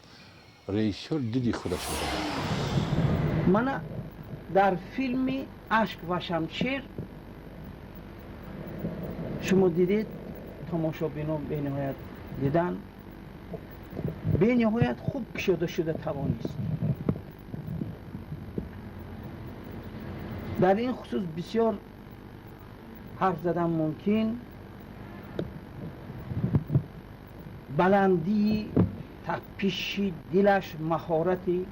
режиссёр диди худашро дорад. Мана дар филми Ашк ва шамшер шумо дидед, тамошобино бениҳоят дидан, бениҳоят хуб кушода шуда тавонист. Дар ин хусус бисёр ҳарф задан мумкин. Баландии тапиши дилаш, маҳорати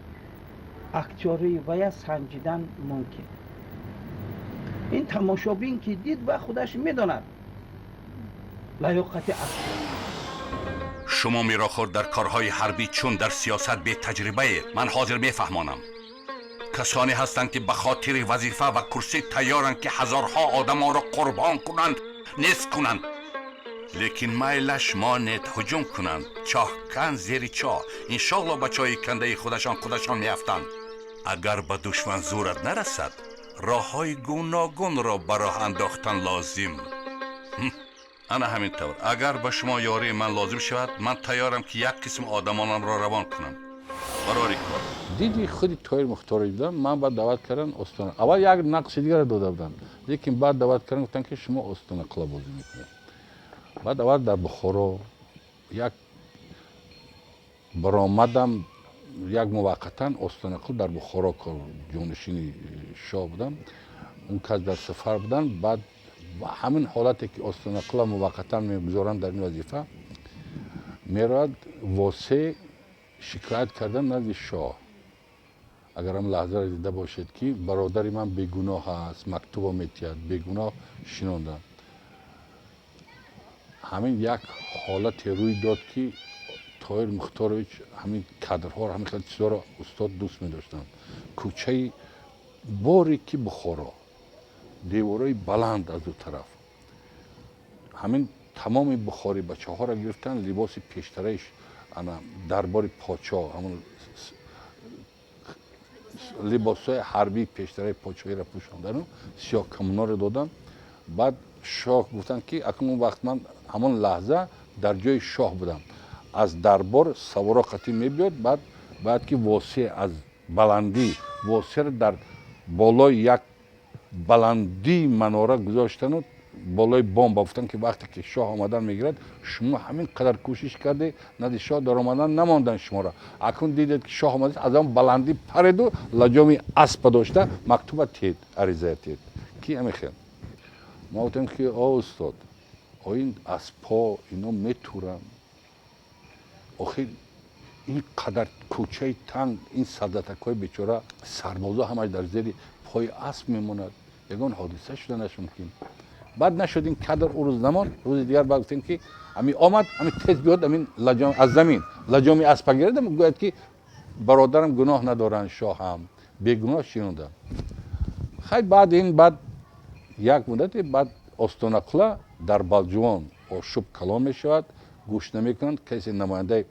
актёрии вая санҷидан мумкин. Ин тамошобин ки дид ва худаш медонад лаёқати актёр. Шумо мерохӯр дар корҳои ҳарбӣ чун дар сиёсат бетаҷрибаед, ман ҳозир мефаҳмонам. Касоне ҳастанд ки ба хотири вазифа ва курсӣ тайёранд ки ҳазорҳо одамонро қурбон кунанд, нест кунанд, лекин майлаш монед ҳуҷум кунанд, чоҳкан зери чоҳ, иншоалло ба чоҳи кандаи худашон худашон меафтанд. Агар ба душман зӯрат нарасад, роҳҳои гуногунро ба роҳ андохтан лозим. Ана ҳамин тавр, агар ба шумо ёрии ман лозим шавад, ман тайёрам ки як қисм одамонамро равон кунам барори кор. Диди худи Тоир Мухторович будам, ман баъд даъват кардан Остона. Аввал як нақши дигарро дода будам, лекин баъд даъват кардан, гуфтанд ки шумо Остонақула бозӣ мекунед. Баъд аввал дар Бухоро як баромадам, як муваққатан Остонақул дар Бухоро кор ҷонишини шоҳ будам, он кас дар сафар буданд. Баъд ҳамин ҳолате ки Остонақула муваққатан мегузоранд дар ин вазифа, меравад Восе шикоят кардан назди шоҳ. Агар ҳам лаҳзаро дида бошед ки бародари ман бегуноҳ аст, мактубо метиҳад, бегуноҳ шинондам. Ҳамин як ҳолате рӯй дод ки Тоир Мухторович ҳамин кадрҳоро, ҳамин хел чизҳоро устод дӯст медоштанд. Кӯчаи боре ки Бухоро, деворҳои баланд аз ду тараф, ҳамин тамоми бухори бачаҳоро гирифтанд, либоси пештараи ана дарбори подшоҳ, ҳамон либосҳои ҳарбии пештараи подшоҳиро пӯшондану сиёҳкамоноро доданд. Баъд шоҳ гуфтанд ки акнун он вақт ман ҳамон лаҳза дар ҷои шоҳ будам, аз дарбор саворо қатӣ мебиёд, баъд бояд ки Восе аз баландӣ, Восеро дар болои як баландии манора гузоштану болои бомба гуфтанд ки вақте ки шоҳ омадан мегирад, шумо ҳамин қадар кӯшиш карде, назди шоҳ даромадан намондан шуморо. Акнун дидед ки шоҳ омадааст, аз он баландӣ пареду лаҷоми аспа дошта мактуба тед, аризая тед. Ки ҳамин хел? Мо гуфтем ки о устод, о ин аспҳо ино метуранд, охир ин қадар кӯчаи танг, ин сардатакҳои бечора сарбозо ҳамаш дар зери пои асп мемонад, ягон ҳодиса шуданаш мумкин. Баъд нашуд ин кадр ӯ рӯз намонд, рӯзи дигар баъд гуфтем ки ҳамин омад, ҳамин тез биёд, ҳамин лаҷом аз замин лаҷоми аспа гирад, гӯяд ки бародарам гуноҳ надоранд, шоҳам бегуноҳ шинонда. Хай баъд ин баъд як муддате баъд Остонақула дар Балҷувон ошӯб калон мешавад, гӯш намекунанд, касе намояндаи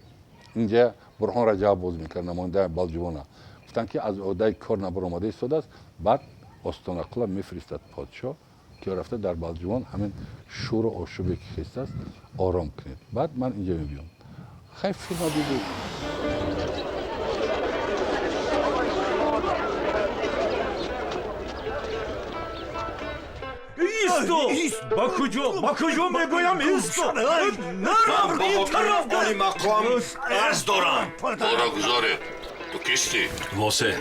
инҷа Бурҳон Раҷаб боз мекард, намояндаи Балҷувона, гуфтанд ки аз ӯҳдаи кор набаромада истодааст. Баъд Остонақула мефиристад подшоҳ ки рафта дар Балҷувон ҳамин шӯру ошӯбе ки хестааст ором кунед. Баъд ман инҷа мебиём. Хай филма дидед. Исто! Ба куҷо? Ба куҷо мегӯям исто? Нарав ин тараф! Оли мақом арз дорам. Бора гузоред. Ту кистӣ? Восе.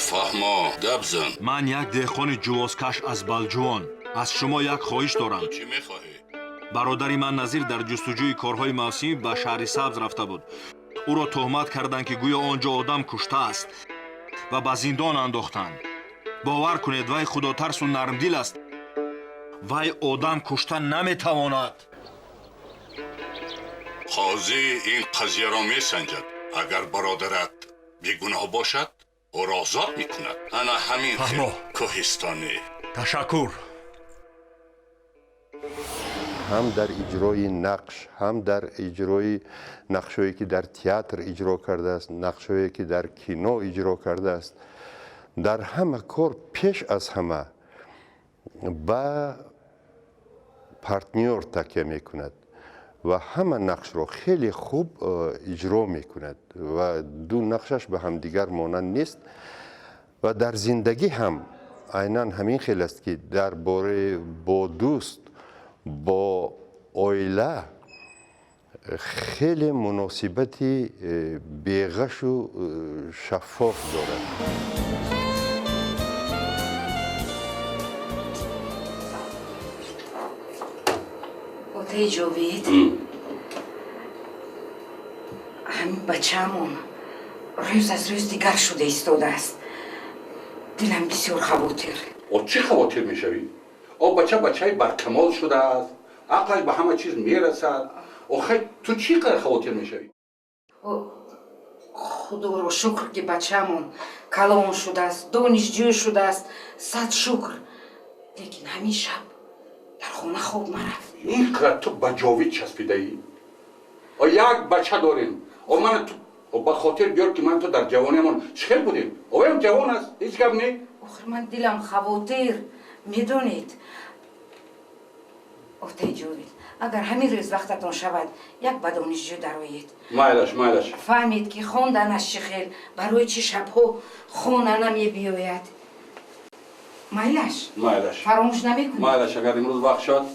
Фаҳмо, гап зан. Ман як деҳқони ҷувозкаш аз Балҷувон. Аз шумо як хоҳиш дорам. Ту чӣ мехоҳӣ? Бародари ман Назир дар ҷустуҷӯи корҳои мавсимӣ ба шаҳри Сабз рафта буд. Ӯро туҳмат карданд, ки гӯё он ҷо одам куштааст ва ба зиндон андохтанд. Бовар кунед, вай худотарсу нармдил аст. Вай одам кушта наметавонад. Қозӣ ин қазияро месанҷад. Агар бародарат бегуноҳ бошад, ӯро озод мекунад. Ана ҳамин хел, Кӯҳистонӣ. Ташаккур. Ҳам дар иҷрои нақш, ҳам дар иҷрои нақшҳое, ки дар театр иҷро кардааст, нақшҳое, ки дар кино иҷро кардааст, дар ҳама кор пеш аз ҳама ба партнёр такя мекунад ва ҳама нақшро хеле хуб иҷро мекунад ва ду нақшаш ба ҳамдигар монанд нест. Ва дар зиндагӣ ҳам айнан ҳамин хел аст, ки дар бораи бо дӯст, бо оила хеле муносибати беғашу шаффоф дорад. Отаи Ҷовид, ҳамин бачаамон рӯз аз рӯз дигар шуда истодааст. Дилам бисёр хавотир. О, чӣ хавотир мешавӣ? О, бача бачаи баркамол шудааст, ақлаш ба ҳама чиз мерасад. Охай, ту чӣ қадар хавотир мешавӣ? Худоро шукр, ки бачаамон калон шудааст, донишҷӯ шудааст, сад шукр. Лекин ҳамин шаб дар хона хоб нарафт. Ин қадар ту ба Ҷовид часпидаӣ? О, як бача дорем. О, мана ту ба хотир биёр, ки ман ту дар ҷавониамон чӣ хел будем. Оям ҷавон аст, ҳеҷ гап не. Охир ман дилам хавотир, медонед. Отаи Ҷовид, агар ҳамин рӯз вақтатон шавад, як ба донишҷӯ дароед. Майлаш, майлаш. Фаҳмед, ки хонданаш чӣ хел, барои чӣ шабҳо хона намебиёяд. Майлаш? Майлаш. Фаромӯш намекунед? Майлаш, агар имрӯз вақт шавад,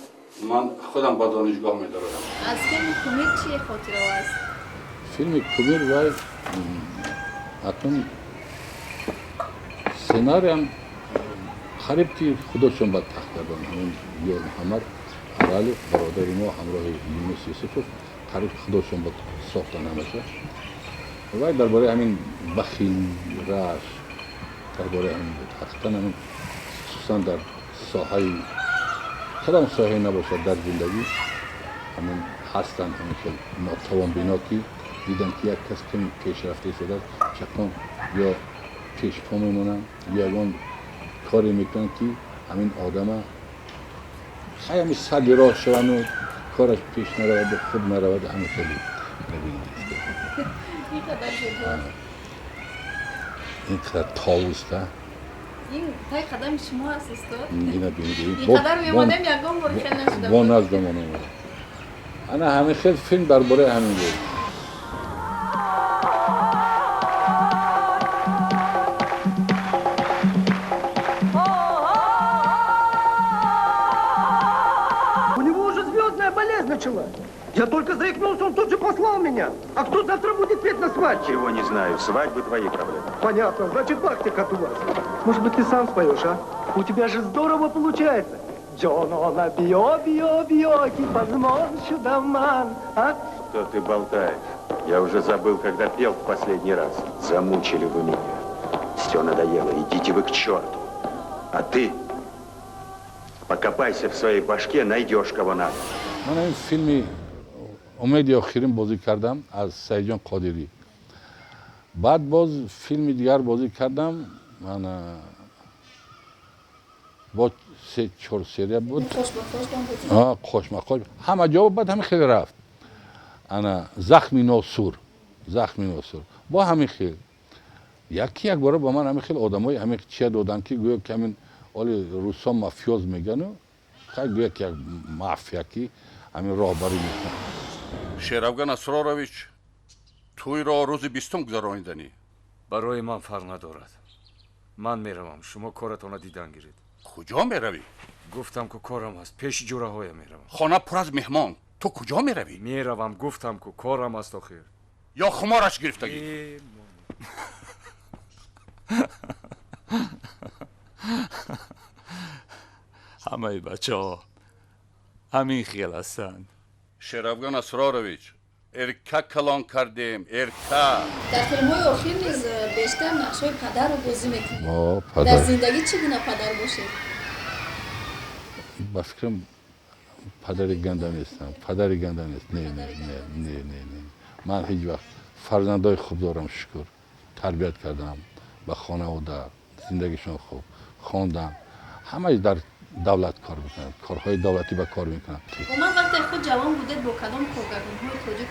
ман худам ба донишгоҳ медароям. Аз филми Кумир чӣ хотирао аст? Филми Кумир вай акнун сценариям қариб ки худошон ба тахт карданд. Ҳамин Ёр Муҳаммад Аралов, бародари мо, ҳамроҳи Юнус Юсуфов қариб худошон ба сохтан ҳамаша. Вай дар бораи ҳамин бахил, раш, дар бораи ҳамин буд. Ҳақиқатан ҳамин хусусан дар соҳаи кадом соҳае набошад дар зиндагӣ ҳамин ҳастанд ҳамин хел нотавонбино, ки диданд, ки як кас ками пешрафта истодааст, чақон ё пешпо мемонанд, ё ягон коре мекунанд, ки ҳамин одама хай ҳамин сади роҳ шавану кораш пеш нараваду хуб нараваду ҳамин хеле мебинед. Ин қадар товуста. Ин тай қадами шумо аст, устод. Ина бинед. Ин қадар мемонем, ягон бор хел нашуда. Бо наздамон омада. Ана ҳамин хел филм дар бораи ҳамин буд. У него уже звездная болезнь началась. Я только заикнулся, он тут же послал меня. А кто завтра будет петь на свадьбе? Чего не знаю, свадьбы твои проблемы. Понятно, значит, бахтик от вас. Может быть, ты сам споешь, а? У тебя же здорово получается. Джонона био био био кипазмон шудаман, а? Что ты болтаешь? Я уже забыл, когда пел в последний раз. Замучили вы меня. Все надоело, идите вы к черту. А ты покопайся в своей башке, найдешь кого надо. Ман ин филми Умеди охирин бозӣ кардам аз Саидҷон Қодирӣ. Баъд боз филми дигар бозӣ кардам, ман бо се чор серия буд. Қошмақош ҳама ҷо баъд ҳамин хел рафт. Ана захми носур, захми носур бо ҳамин хел. Яки як бора ба ман ҳамин хел одамои ҳамин чия доданд, ки гӯё ки ҳамин оли русо мафиоз мегану, хай гӯё ки як мафия, ки ҳамин роҳбарӣ мекунад. Шерафган Асрорович, тӯйро рӯзи 20-ум гузарониданӣ. Барои ман фарқ надорад. Ман меравам, шумо коратонро дидан гиред. Куҷо меравӣ? Гуфтам ку корам аст, пеши ҷураҳоя меравам. Хона пур аз меҳмон, ту куҷо меравӣ? Меравам, гуфтам ку корам аст охир. Ё хумораш гирифтагӣ? Ҳамаи бачаҳо ҳамин хел ҳастанд. Шерафган Асрорович, Эрка калон кардем, эрка. Дар филмҳои охир низ бештар нақшҳои падарро бозӣ мекунед. Дар зиндагӣ чӣ гуна падар бошед? Ба фикрам падари ганда нестам, падари ганда нест. Не, не, не, не, не, не. Ман ҳеҷ вақт фарзандои хуб дорам, шукр. Тарбият кардам ба хонавода, зиндагишон хуб, хондам. Ҳамааш дар давлат кор мекунанд, корҳои давлатӣ ба кор мекунанд. Умуман вақте худ ҷавон будед, бо кадом коргардонҳои тоҷик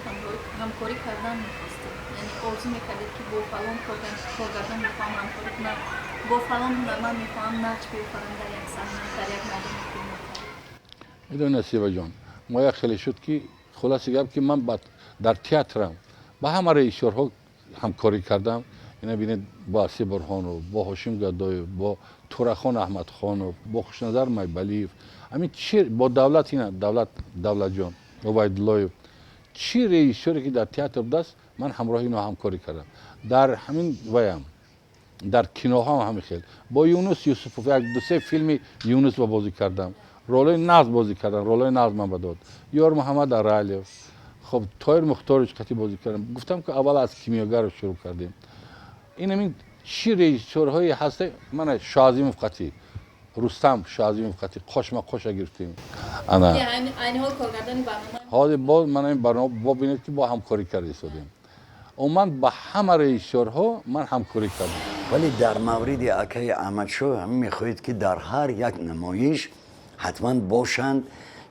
ҳамкорӣ кардан мехостед? Яъне орзу мекардед, ки бо фалон коргардон мехоҳам ҳамкорӣ кунам, бо фалон ҳунарманд мехоҳам нақш биофарам дар як саҳна, дар як майдони филм? Медонӣ, Насибаҷон, мо як хеле шуд, ки хулоси гап, ки ман дар театрам ба ҳама режиссёрҳо ҳамкорӣ кардам. Ина бинед, бо Асир Бурҳонов, бо Ҳошим Гадоев, бо Турахон Аҳмадхонов, бо Хушназар Майбалиев, ҳамин чи бо давлат, ина давлат, Давлатҷон Убайдуллоев, чи режиссёре ки дар театр будааст, ман ҳамроҳи ино ҳамкорӣ кардам. Дар ҳамин ваям, дар киноҳо ҳам ҳамин хел. Бо Юнус Юсупов як ду-се филми Юнус ба бозӣ кардам, ролҳои нағз бозӣ кардам, ролҳои нағз ман ба дод. Ёр Муҳаммад Аралев, хоб Тоир Мухторович қати бозӣ кардам. Гуфтам, ки аввал аз Кимиёгаров шурӯъ кардем. Ин ҳамин чи режиссёрҳое ҳаста, мана Шоазимов қати, Рустам Шоазимов қати қошма қоша гирифтем. Ана айни ҳол коргардони барнома ҳозир боз мана ин барнома бо бинед, ки бо ҳамкорӣ карда истодем. Умуман ба ҳама режиссёрҳо ман ҳамкорӣ кардам. Вале дар мавриди акаи Аҳмадшоҳ ҳам мехоҳед, ки дар ҳар як намоиш ҳатман бошанд,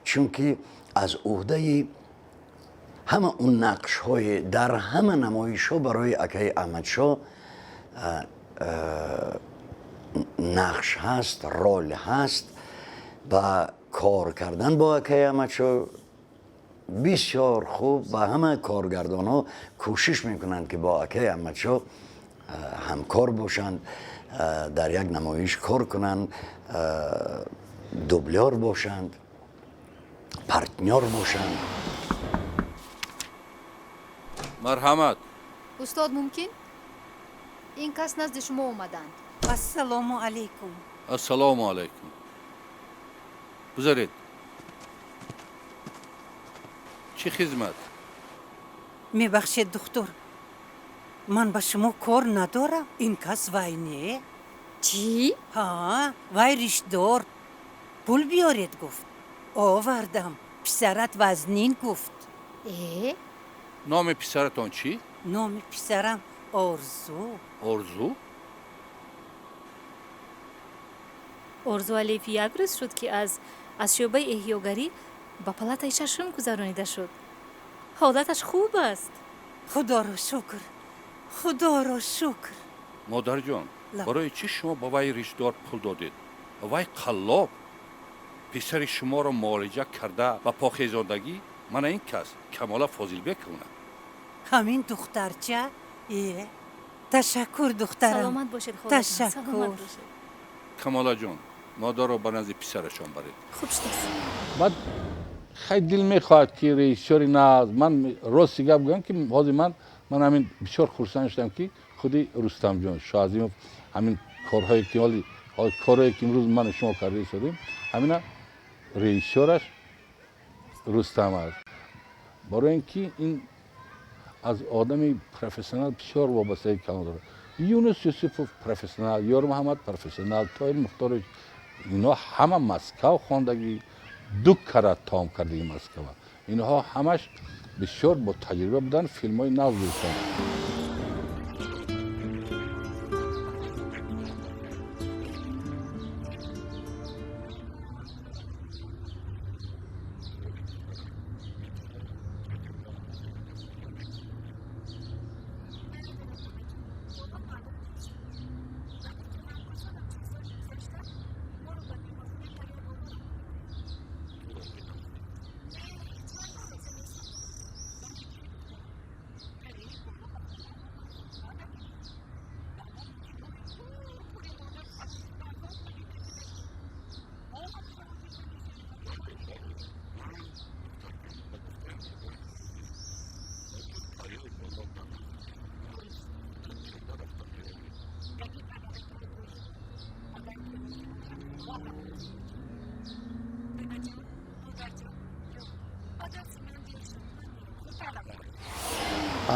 чунки аз уҳдаи ҳама он нақшҳои дар ҳама намоишҳо барои акаи Аҳмадшоҳ нақш ҳаст, рол ҳаст. Ба кор кардан бо акаи Аҳмадшоҳ бисёр хуб ва ҳама коргардонҳо кӯшиш мекунанд, ки бо акаи Аҳмадшоҳ ҳамкор бошанд, дар як намоиш кор кунанд, дублёр бошанд, партнёр бошанд. Марҳамат. Устод, мумкин? Ин кас назди шумо омаданд. Ассалому алайкум. Ассалому алайкум. Гузаред. Чӣ хизмат? Мебахшед, духтур, ман ба шумо кор надорам. Ин кас вай не. Чӣ? Ҳа, вай ришдор. Пул биёред гуфт, овардам. Писарат вазнин гуфт. Э? Номи писаратон чӣ? Номи писарам Орзу. Орзу? Орзу Алиев як рӯз шуд, ки аз шӯъбаи эҳёгарӣ ба палатаи шашум гузаронида шуд. Ҳолаташ хуб аст. Худоро шукр, худоро шукр. Модарҷон, барои чӣ шумо ба вай ришдор пул додед? Вай қаллоб. Писари шуморо муолиҷа карда ба покизодагӣ мана ин кас Камола Фозилбековна. Ҳамин духтарча? Э, ташаккур, духтарам. Саломат бошед, холаҷон. Саломат Ташаккур. бошед. Камолаҷон, модарро ба назди писарашон баред. Хуб шудааст. Баъд хай дил мехоҳад, ки режиссёри нағз. Ман рости гап гӯям, ки ҳозир ман ҳамин бисёр хурсанд шудам, ки худи Рустамҷон Шоазимов ҳамин корҳое ки ҳоли корҳое ки имрӯз ману шумо карда истодем, ҳамина режиссёраш Рустам аст. Барои ин ки ин аз одами профессионал бисёр вобастагии калон дорад. Юнус Юсупов профессионал, Ёр Муҳаммад профессионал, Тоир Мухторович, ино ҳама Москав хондагӣ, ду карат таом кардагӣ Москава. Инҳо ҳамаш бисёр бо таҷриба буданд, филмҳои нағз гирифтанд.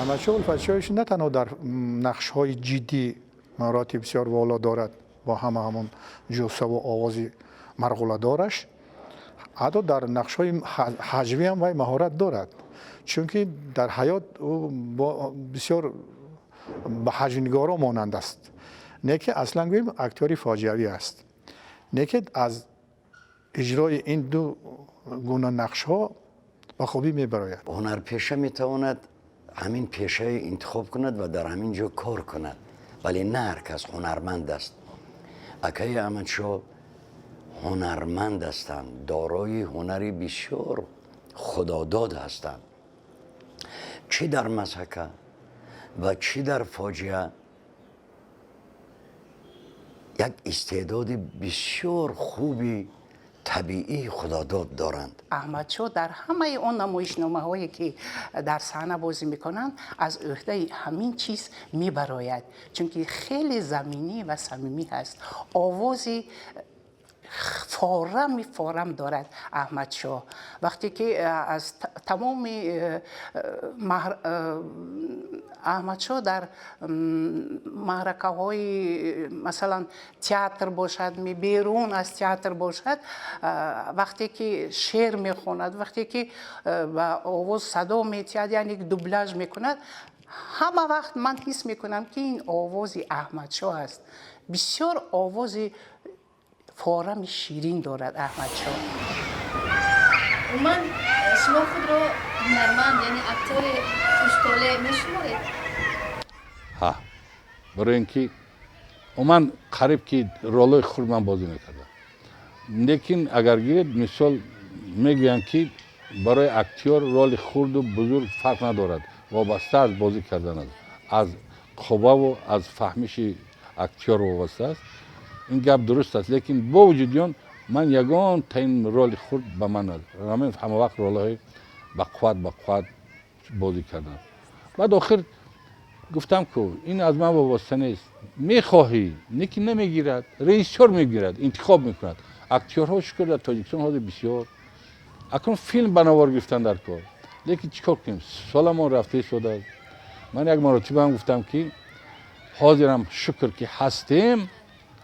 Аҳмадшоҳ Улфатшоевич на танҳо дар нақшҳои ҷиддӣ маҳорати бисёр воло дорад бо ҳама ҳамон ҷуссаву овози марғуладораш, ҳатто дар нақшҳои ҳаҷвӣ ҳам вай маҳорат дорад, чунки дар ҳаёт ӯ бисёр ба ҳаҷвнигоро монанд аст. Не ки аслан гӯем, актёри фоҷиавӣ аст, не ки аз иҷрои ин ду гуна нақшҳо ба хубӣ мебарояд. Ҳунарпеша метавонад ҳамин пешаи интихоб кунад ва дар ҳамин ҷо кор кунад, вале на ҳар кас ҳунарманд аст. Акаи Аҳмадшоҳ ҳунарманд ҳастанд, дорои ҳунари бисёр худодод ҳастанд, чӣ дар мазҳака ва чӣ дар фоҷиа. Як истеъдоди бисёр хуби табиии худодод доранд. Аҳмадшоҳ дар ҳамаи он намоишномаҳое, ки дар саҳна бозӣ мекунанд, аз ӯҳдаи ҳамин чиз мебарояд, чунки хеле заминӣ ва самимӣ ҳаст. Овози форами форам дорад Аҳмадшоҳ. Вақте ки аз тамоми Аҳмадшоҳ дар маъракаҳои, масалан, театр бошад, берун аз театр бошад, вақте ки шеър мехонад, вақте ки ба овоз садо метиҳад, яъне дубляж мекунад, ҳама вақт ман ҳис мекунам, ки ин овози Аҳмадшоҳ аст. Бисёр овози форами ширин дорад Аҳмадшоҳ. Умуман, шумо худро ҳунарманд, яъне актёри хуштолеъ мешуморед? Ҳа, барои ин ки умуман қариб ки ролҳои хурд ман бозӣ мекардам, лекин агар гиред, мисол, мегӯянд, ки барои актёр роли хурду бузург фарқ надорад, вобаста аз бозӣ кардан аст, аз қувваву аз фаҳмиши актёр вобаста аст. Ин гап дуруст аст, лекин бо вуҷуди он ман ягон таин роли хурд ба ман ҳама вақт ролҳои бақувват бозӣ кардам. Баъд охир гуфтам, ку ин аз ман вобаста нест. Мехоҳӣ, лекин намегирад, режиссёр мегирад, интихоб мекунад. Актёрҳо, шукр, дар Тоҷикистон ҳозир бисёр. Акнун филм ба навор гирифтан дар кор, лекин чӣ кор кунем, соламон рафта истодааст. Ман як маротибаам гуфтам, ки ҳозирам, шукр, ки ҳастем.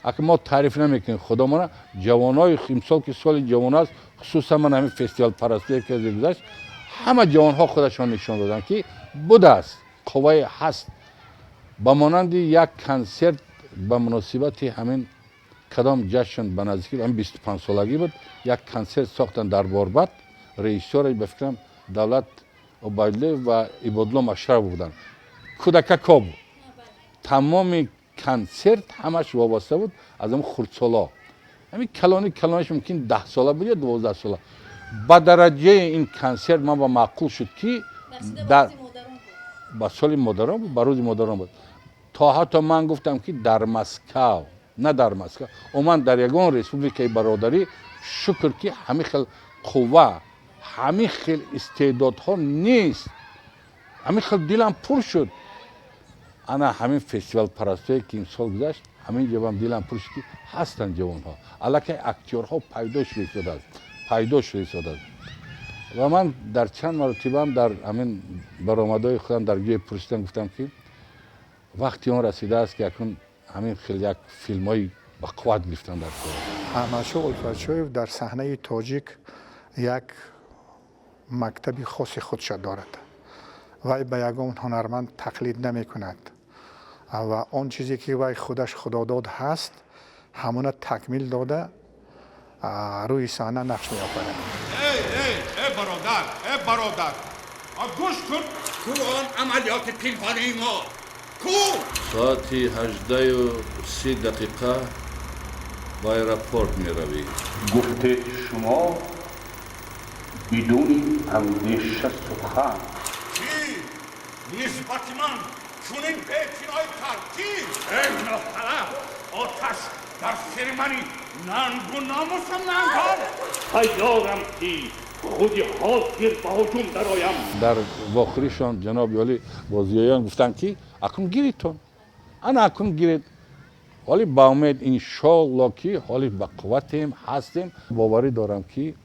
Ака, мо таъриф намекунем худомона. Ҷавонои имсол, ки соли ҷавон аст, хусусан ман ҳамин фестивал парастое ки гузашт, ҳама ҷавонҳо худашон нишон доданд, ки будааст, қуввае ҳаст. Ба монанди як консерт ба муносибати ҳамин кадом ҷашн, ба наздикӣ ҳамин 25-солагӣ буд, як консерт сохтанд дар Борбад. Режиссёре, ба фикрам, Давлат Убайдуллоев ва Ибодулло Машрапов буданд. Кӯдакако буд, тамоми консерт ҳамаш вобаста буд аз ҳамн хурдсоло. Ҳамин калони калониш мумкин 10 сола буд ё 12 сола. Ба дараҷаи ин консерт ман ба маъқул шуд, ки ба соли модарон буд, ба рӯзи модарон буд. То ҳатто ман гуфтам, ки дар Москав, на дар Москав, умуман дар ягон республикаи бародарӣ, шукр, ки ҳамин хел қувва, ҳамин хел истеъдодҳо нест. Ҳамин хел дилам пур шуд. Ана ҳамин фестивал парастое, ки имсол гузашт, ҳамин ҷобам дилам пур шуд, ки ҳастанд ҷавонҳо, аллакай актёрҳо пайдо шуда истодааст, пайдо шуда истодааст. Ва ман дар чанд маротибаам дар ҳамин баромадҳои худам дар ҷое пурсидам, гуфтам, ки вақти он расидааст, ки акнун ҳамин хел як филмҳои ба қувват гирифтан дар кор. Аҳмадшоҳ Улфатшоев дар саҳнаи тоҷик як мактаби хоси худша дорад. Вай ба ягон ҳунарманд тақлид намекунад ва он чизе, ки вай худаш худодод ҳаст, ҳамона такмил дода, рӯи саҳна нақш меофарад. Эй, эй, эй, бародар, эй, бародар, гӯш кун. Ку он амалиёти пинҳонии мо, ку? Соати 18:30 ба аэропорт меравӣ. Гуфтед шумо бидуни андеша сухан. Кӣ нисбати ман чунин беэътиноӣ кард? Кӣ? Эй нохалаф, оташ дар хирмани нангу номусам нангор. Тайёрам, ки худи ҳозир ба ҳуҷум дароям. Дар вохӯришон ҷаноби олӣ бо зиёён гуфтанд, ки акнун гиридтон, ана акнун гиред. Ҳоли ба умед, иншоалло, ки ҳоли ба қувватем, ҳастем. Боварӣ дорам, ки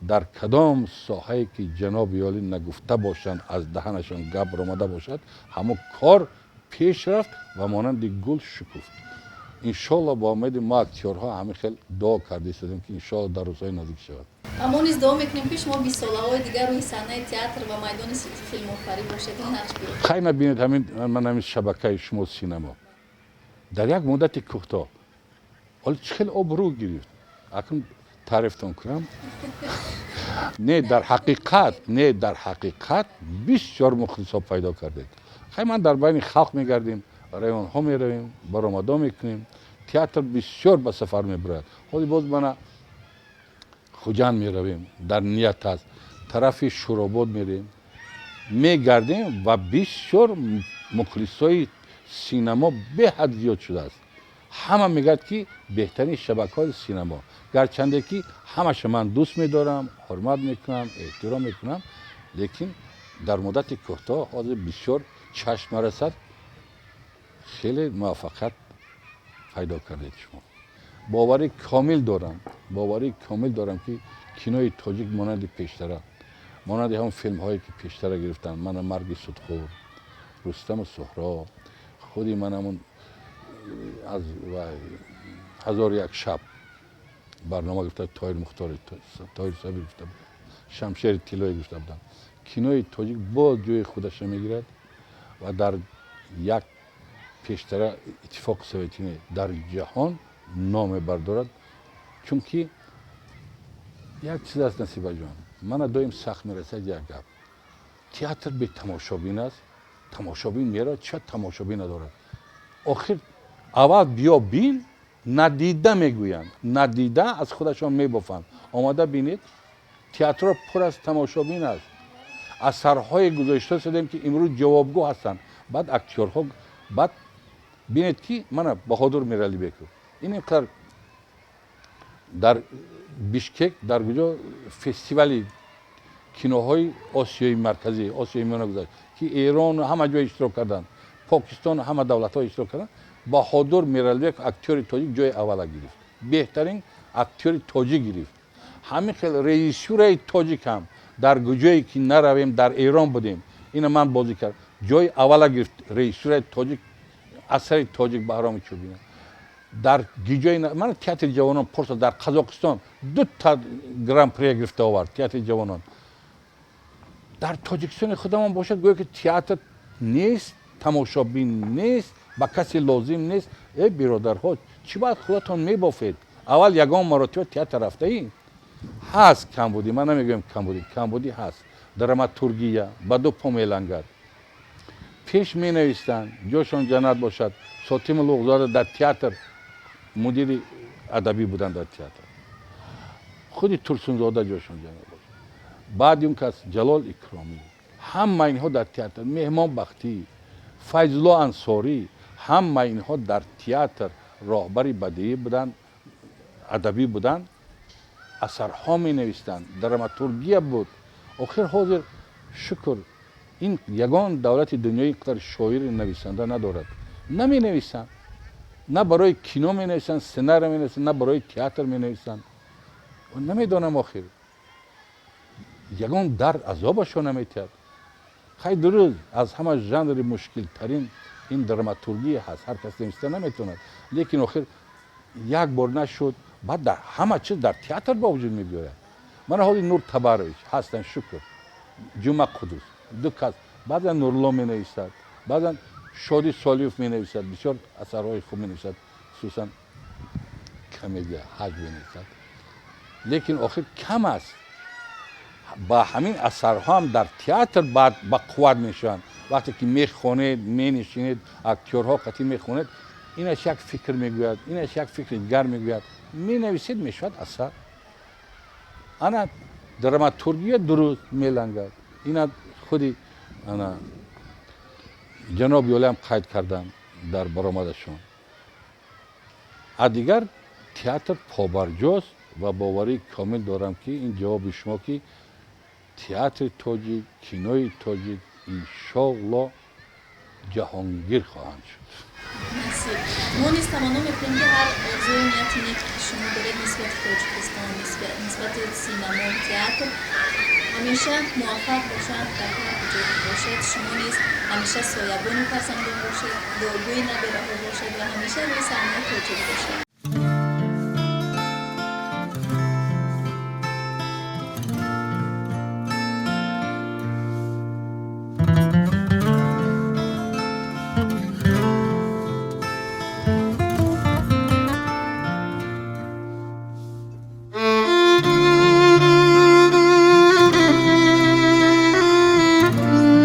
Дар кадом соҳае ки ҷаноби олӣ нагуфта бошанд, аз даҳанашон гап баромада бошад, ҳамон кор пеш рафт ва монанди гул шукуфт. Иншоалло, бо умеди мо актёрҳо ҳамин хел дуо карда истодем, ки иншоалло дар рӯзҳои наздик шавад. Ва мо низ дуо мекунем, ки шумо бистсолаҳои дигар рӯи саҳнаи театр ва майдони филмофарӣ бошед ва нақш биёфед. Хай, набинед, ҳамин ман ҳамин шабакаи шумо синемо дар як муддати кӯтоҳ ҳоли чӣ хел обрӯ гирифт. Акнун таърифтон кунам, не, дар ҳақиқат, не, дар ҳақиқат бисёр мухлисҳо пайдо кардед. Хай, ман дар байни халқ мегардем, районҳо меравем, баромадҳо мекунем, театр бисёр ба сафар мебарад. Ҳоли боз мана Хуҷанд меравем, дар ният аст, тарафи Шӯробод мерем, мегардем ва бисёр мухлисҳои синамо беҳад зиёд шудааст. Ҳама мегӯяд, ки беҳтарин шабакаҳои синамо. Гарчанде ки ҳамаша ман дӯст медорам, ҳурмат мекунам, эҳтиром мекунам, лекин дар муддати кӯтоҳ ҳозир бисёр чашм нарасад, хеле муваффақият пайдо кардед шумо. Боварӣ комил дорам, боварӣ комил дорам, ки кинои тоҷик монанди пештара, монанди ҳамон филмҳое ки пештара гирифтанд, мана Марги судхӯр, Рустаму Суҳроб, худи ман ҳамон аз Ҳазору як шаб барнома гирифта, Тоҳир Мухтори, Тоҳир Собир гирифта буд, Шамшери тиллое гирифта буданд. Кинои тоҷик боз ҷои худаша мегирад ва дар як пештара Иттифоқи Советӣ, дар ҷаҳон номе бардорад. Чунки як чиз аст, Насибаҷон, мана доим сахт мерасад як гап: театр бетамошобин аст, тамошобин меравад, ча тамошобин надорад. Охир аввал биё бин, надида мегӯянд, надида аз худашон мебофанд. Омада бинед, театрро пур аз тамошобин аст. Асарҳое гузошта шудем, ки имрӯз ҷавобгӯ ҳастанд. Баъд актёрҳо, баъд бинед, ки мана Баҳодур Миралибеков ин инқадар дар Бишкек, дар куҷо фестивали киноҳои Осиёи Марказӣ, Осиёи Миёна гузашт, ки Эрон ҳама ҷой иштирок карданд, Покистон, ҳама давлатҳо иштирок карданд, Баҳодур Миралибеков актёри тоҷик ҷои аввала гирифт, беҳтарин актёри тоҷик гирифт. Ҳамин хел режиссураи тоҷик ҳам дар куҷое ки наравем, дар Эрон будем, ина ман бозӣ кард, ҷои аввала гирифт режиссураи тоҷик, асари тоҷик Баҳроми Чӯбина. Дар гиҷои мана театри ҷавонон пурса, дар Қазоқистон дута гран-при гирифта овард театри ҷавонон. Дар Тоҷикистони худамон бошад, гӯё ки театр нест, тамошобин нест, ба касе лозим нест. Э, биродарҳо, чӣ бояд худатон мебофед? Аввал ягон маротиба театр рафтаӣ? Ҳаст камбудӣ, ман намегӯям камбудӣ, камбудӣ ҳаст. Драматургия ба ду по мелангад. Пеш менавистанд, ҷошон ҷаннат бошад, Сотиму Луғзода дар театр мудири адабӣ буданд, дар театр худи Турсунзода, ҷошон ҷаннат бошад, баъди он кас Ҷалол Икромӣ, ҳама инҳо дар театр, Меҳмонбахтӣ, Файзулло Ансорӣ, ҳама инҳо дар театр роҳбари бадиӣ буданд, адабӣ буданд, асарҳо менавистанд, драматургия буд. Охир ҳозир шукр, ин ягон давлати дунёи инқадар шоири нависанда надорад. Наменависанд, на барои кино менависанд, сценарий менависанд, на барои театр менависанд. Намедонам, охир ягон дард азобашон наметиҳад. Хай, дуруст, аз ҳама жанри мушкилтарин ин драматургия ҳаст, ҳар кас нависта наметавонад, лекин охир як бор нашуд, баъд дар ҳама чиз дар театр ба вуҷуд мебиёяд. Мана ҳоли Нур Табарович ҳастанд, шукр, Ҷума Қудус, ду кас, баъзан Нурло менависад, баъзан Шоди Солиев менависад, бисёр асарҳои хуб менависад, хусусан комедия, ҳаҷ менависад, лекин охир кам аст. Ба ҳамин асарҳо ҳам дар театр баъд ба қувват мешаванд. Вақте ки мехонед, менишинед, актёрҳо қатъӣ мехонед, инаш як фикр мегӯяд, инаш як фикри дигар мегӯяд, менависед, мешавад асар. Ана драматургия дуруст мелангад. Ина худи ана ҷаноби олиам қайд карданд дар баромадашон. А дигар театр побарҷост ва боварии комил дорам, ки ин ҷавоби шумо, ки театри тоҷик, кинои тоҷик иншоалло ҷаҳонгир хоҳанд шуд. Мо низ таманно мекунем, ки ҳар орзую нияти нек, ки шумо доред нисбати Тоҷикистон, нисбати синамо, театр, ҳамеша муваффақ бошанд дар ҳар куҷо ки бошед. Шумо низ ҳамеша соябони фарзандон бошед, дуогӯи набераҳо бошед ва ҳамеша рӯи саҳнаи тоҷик бошед.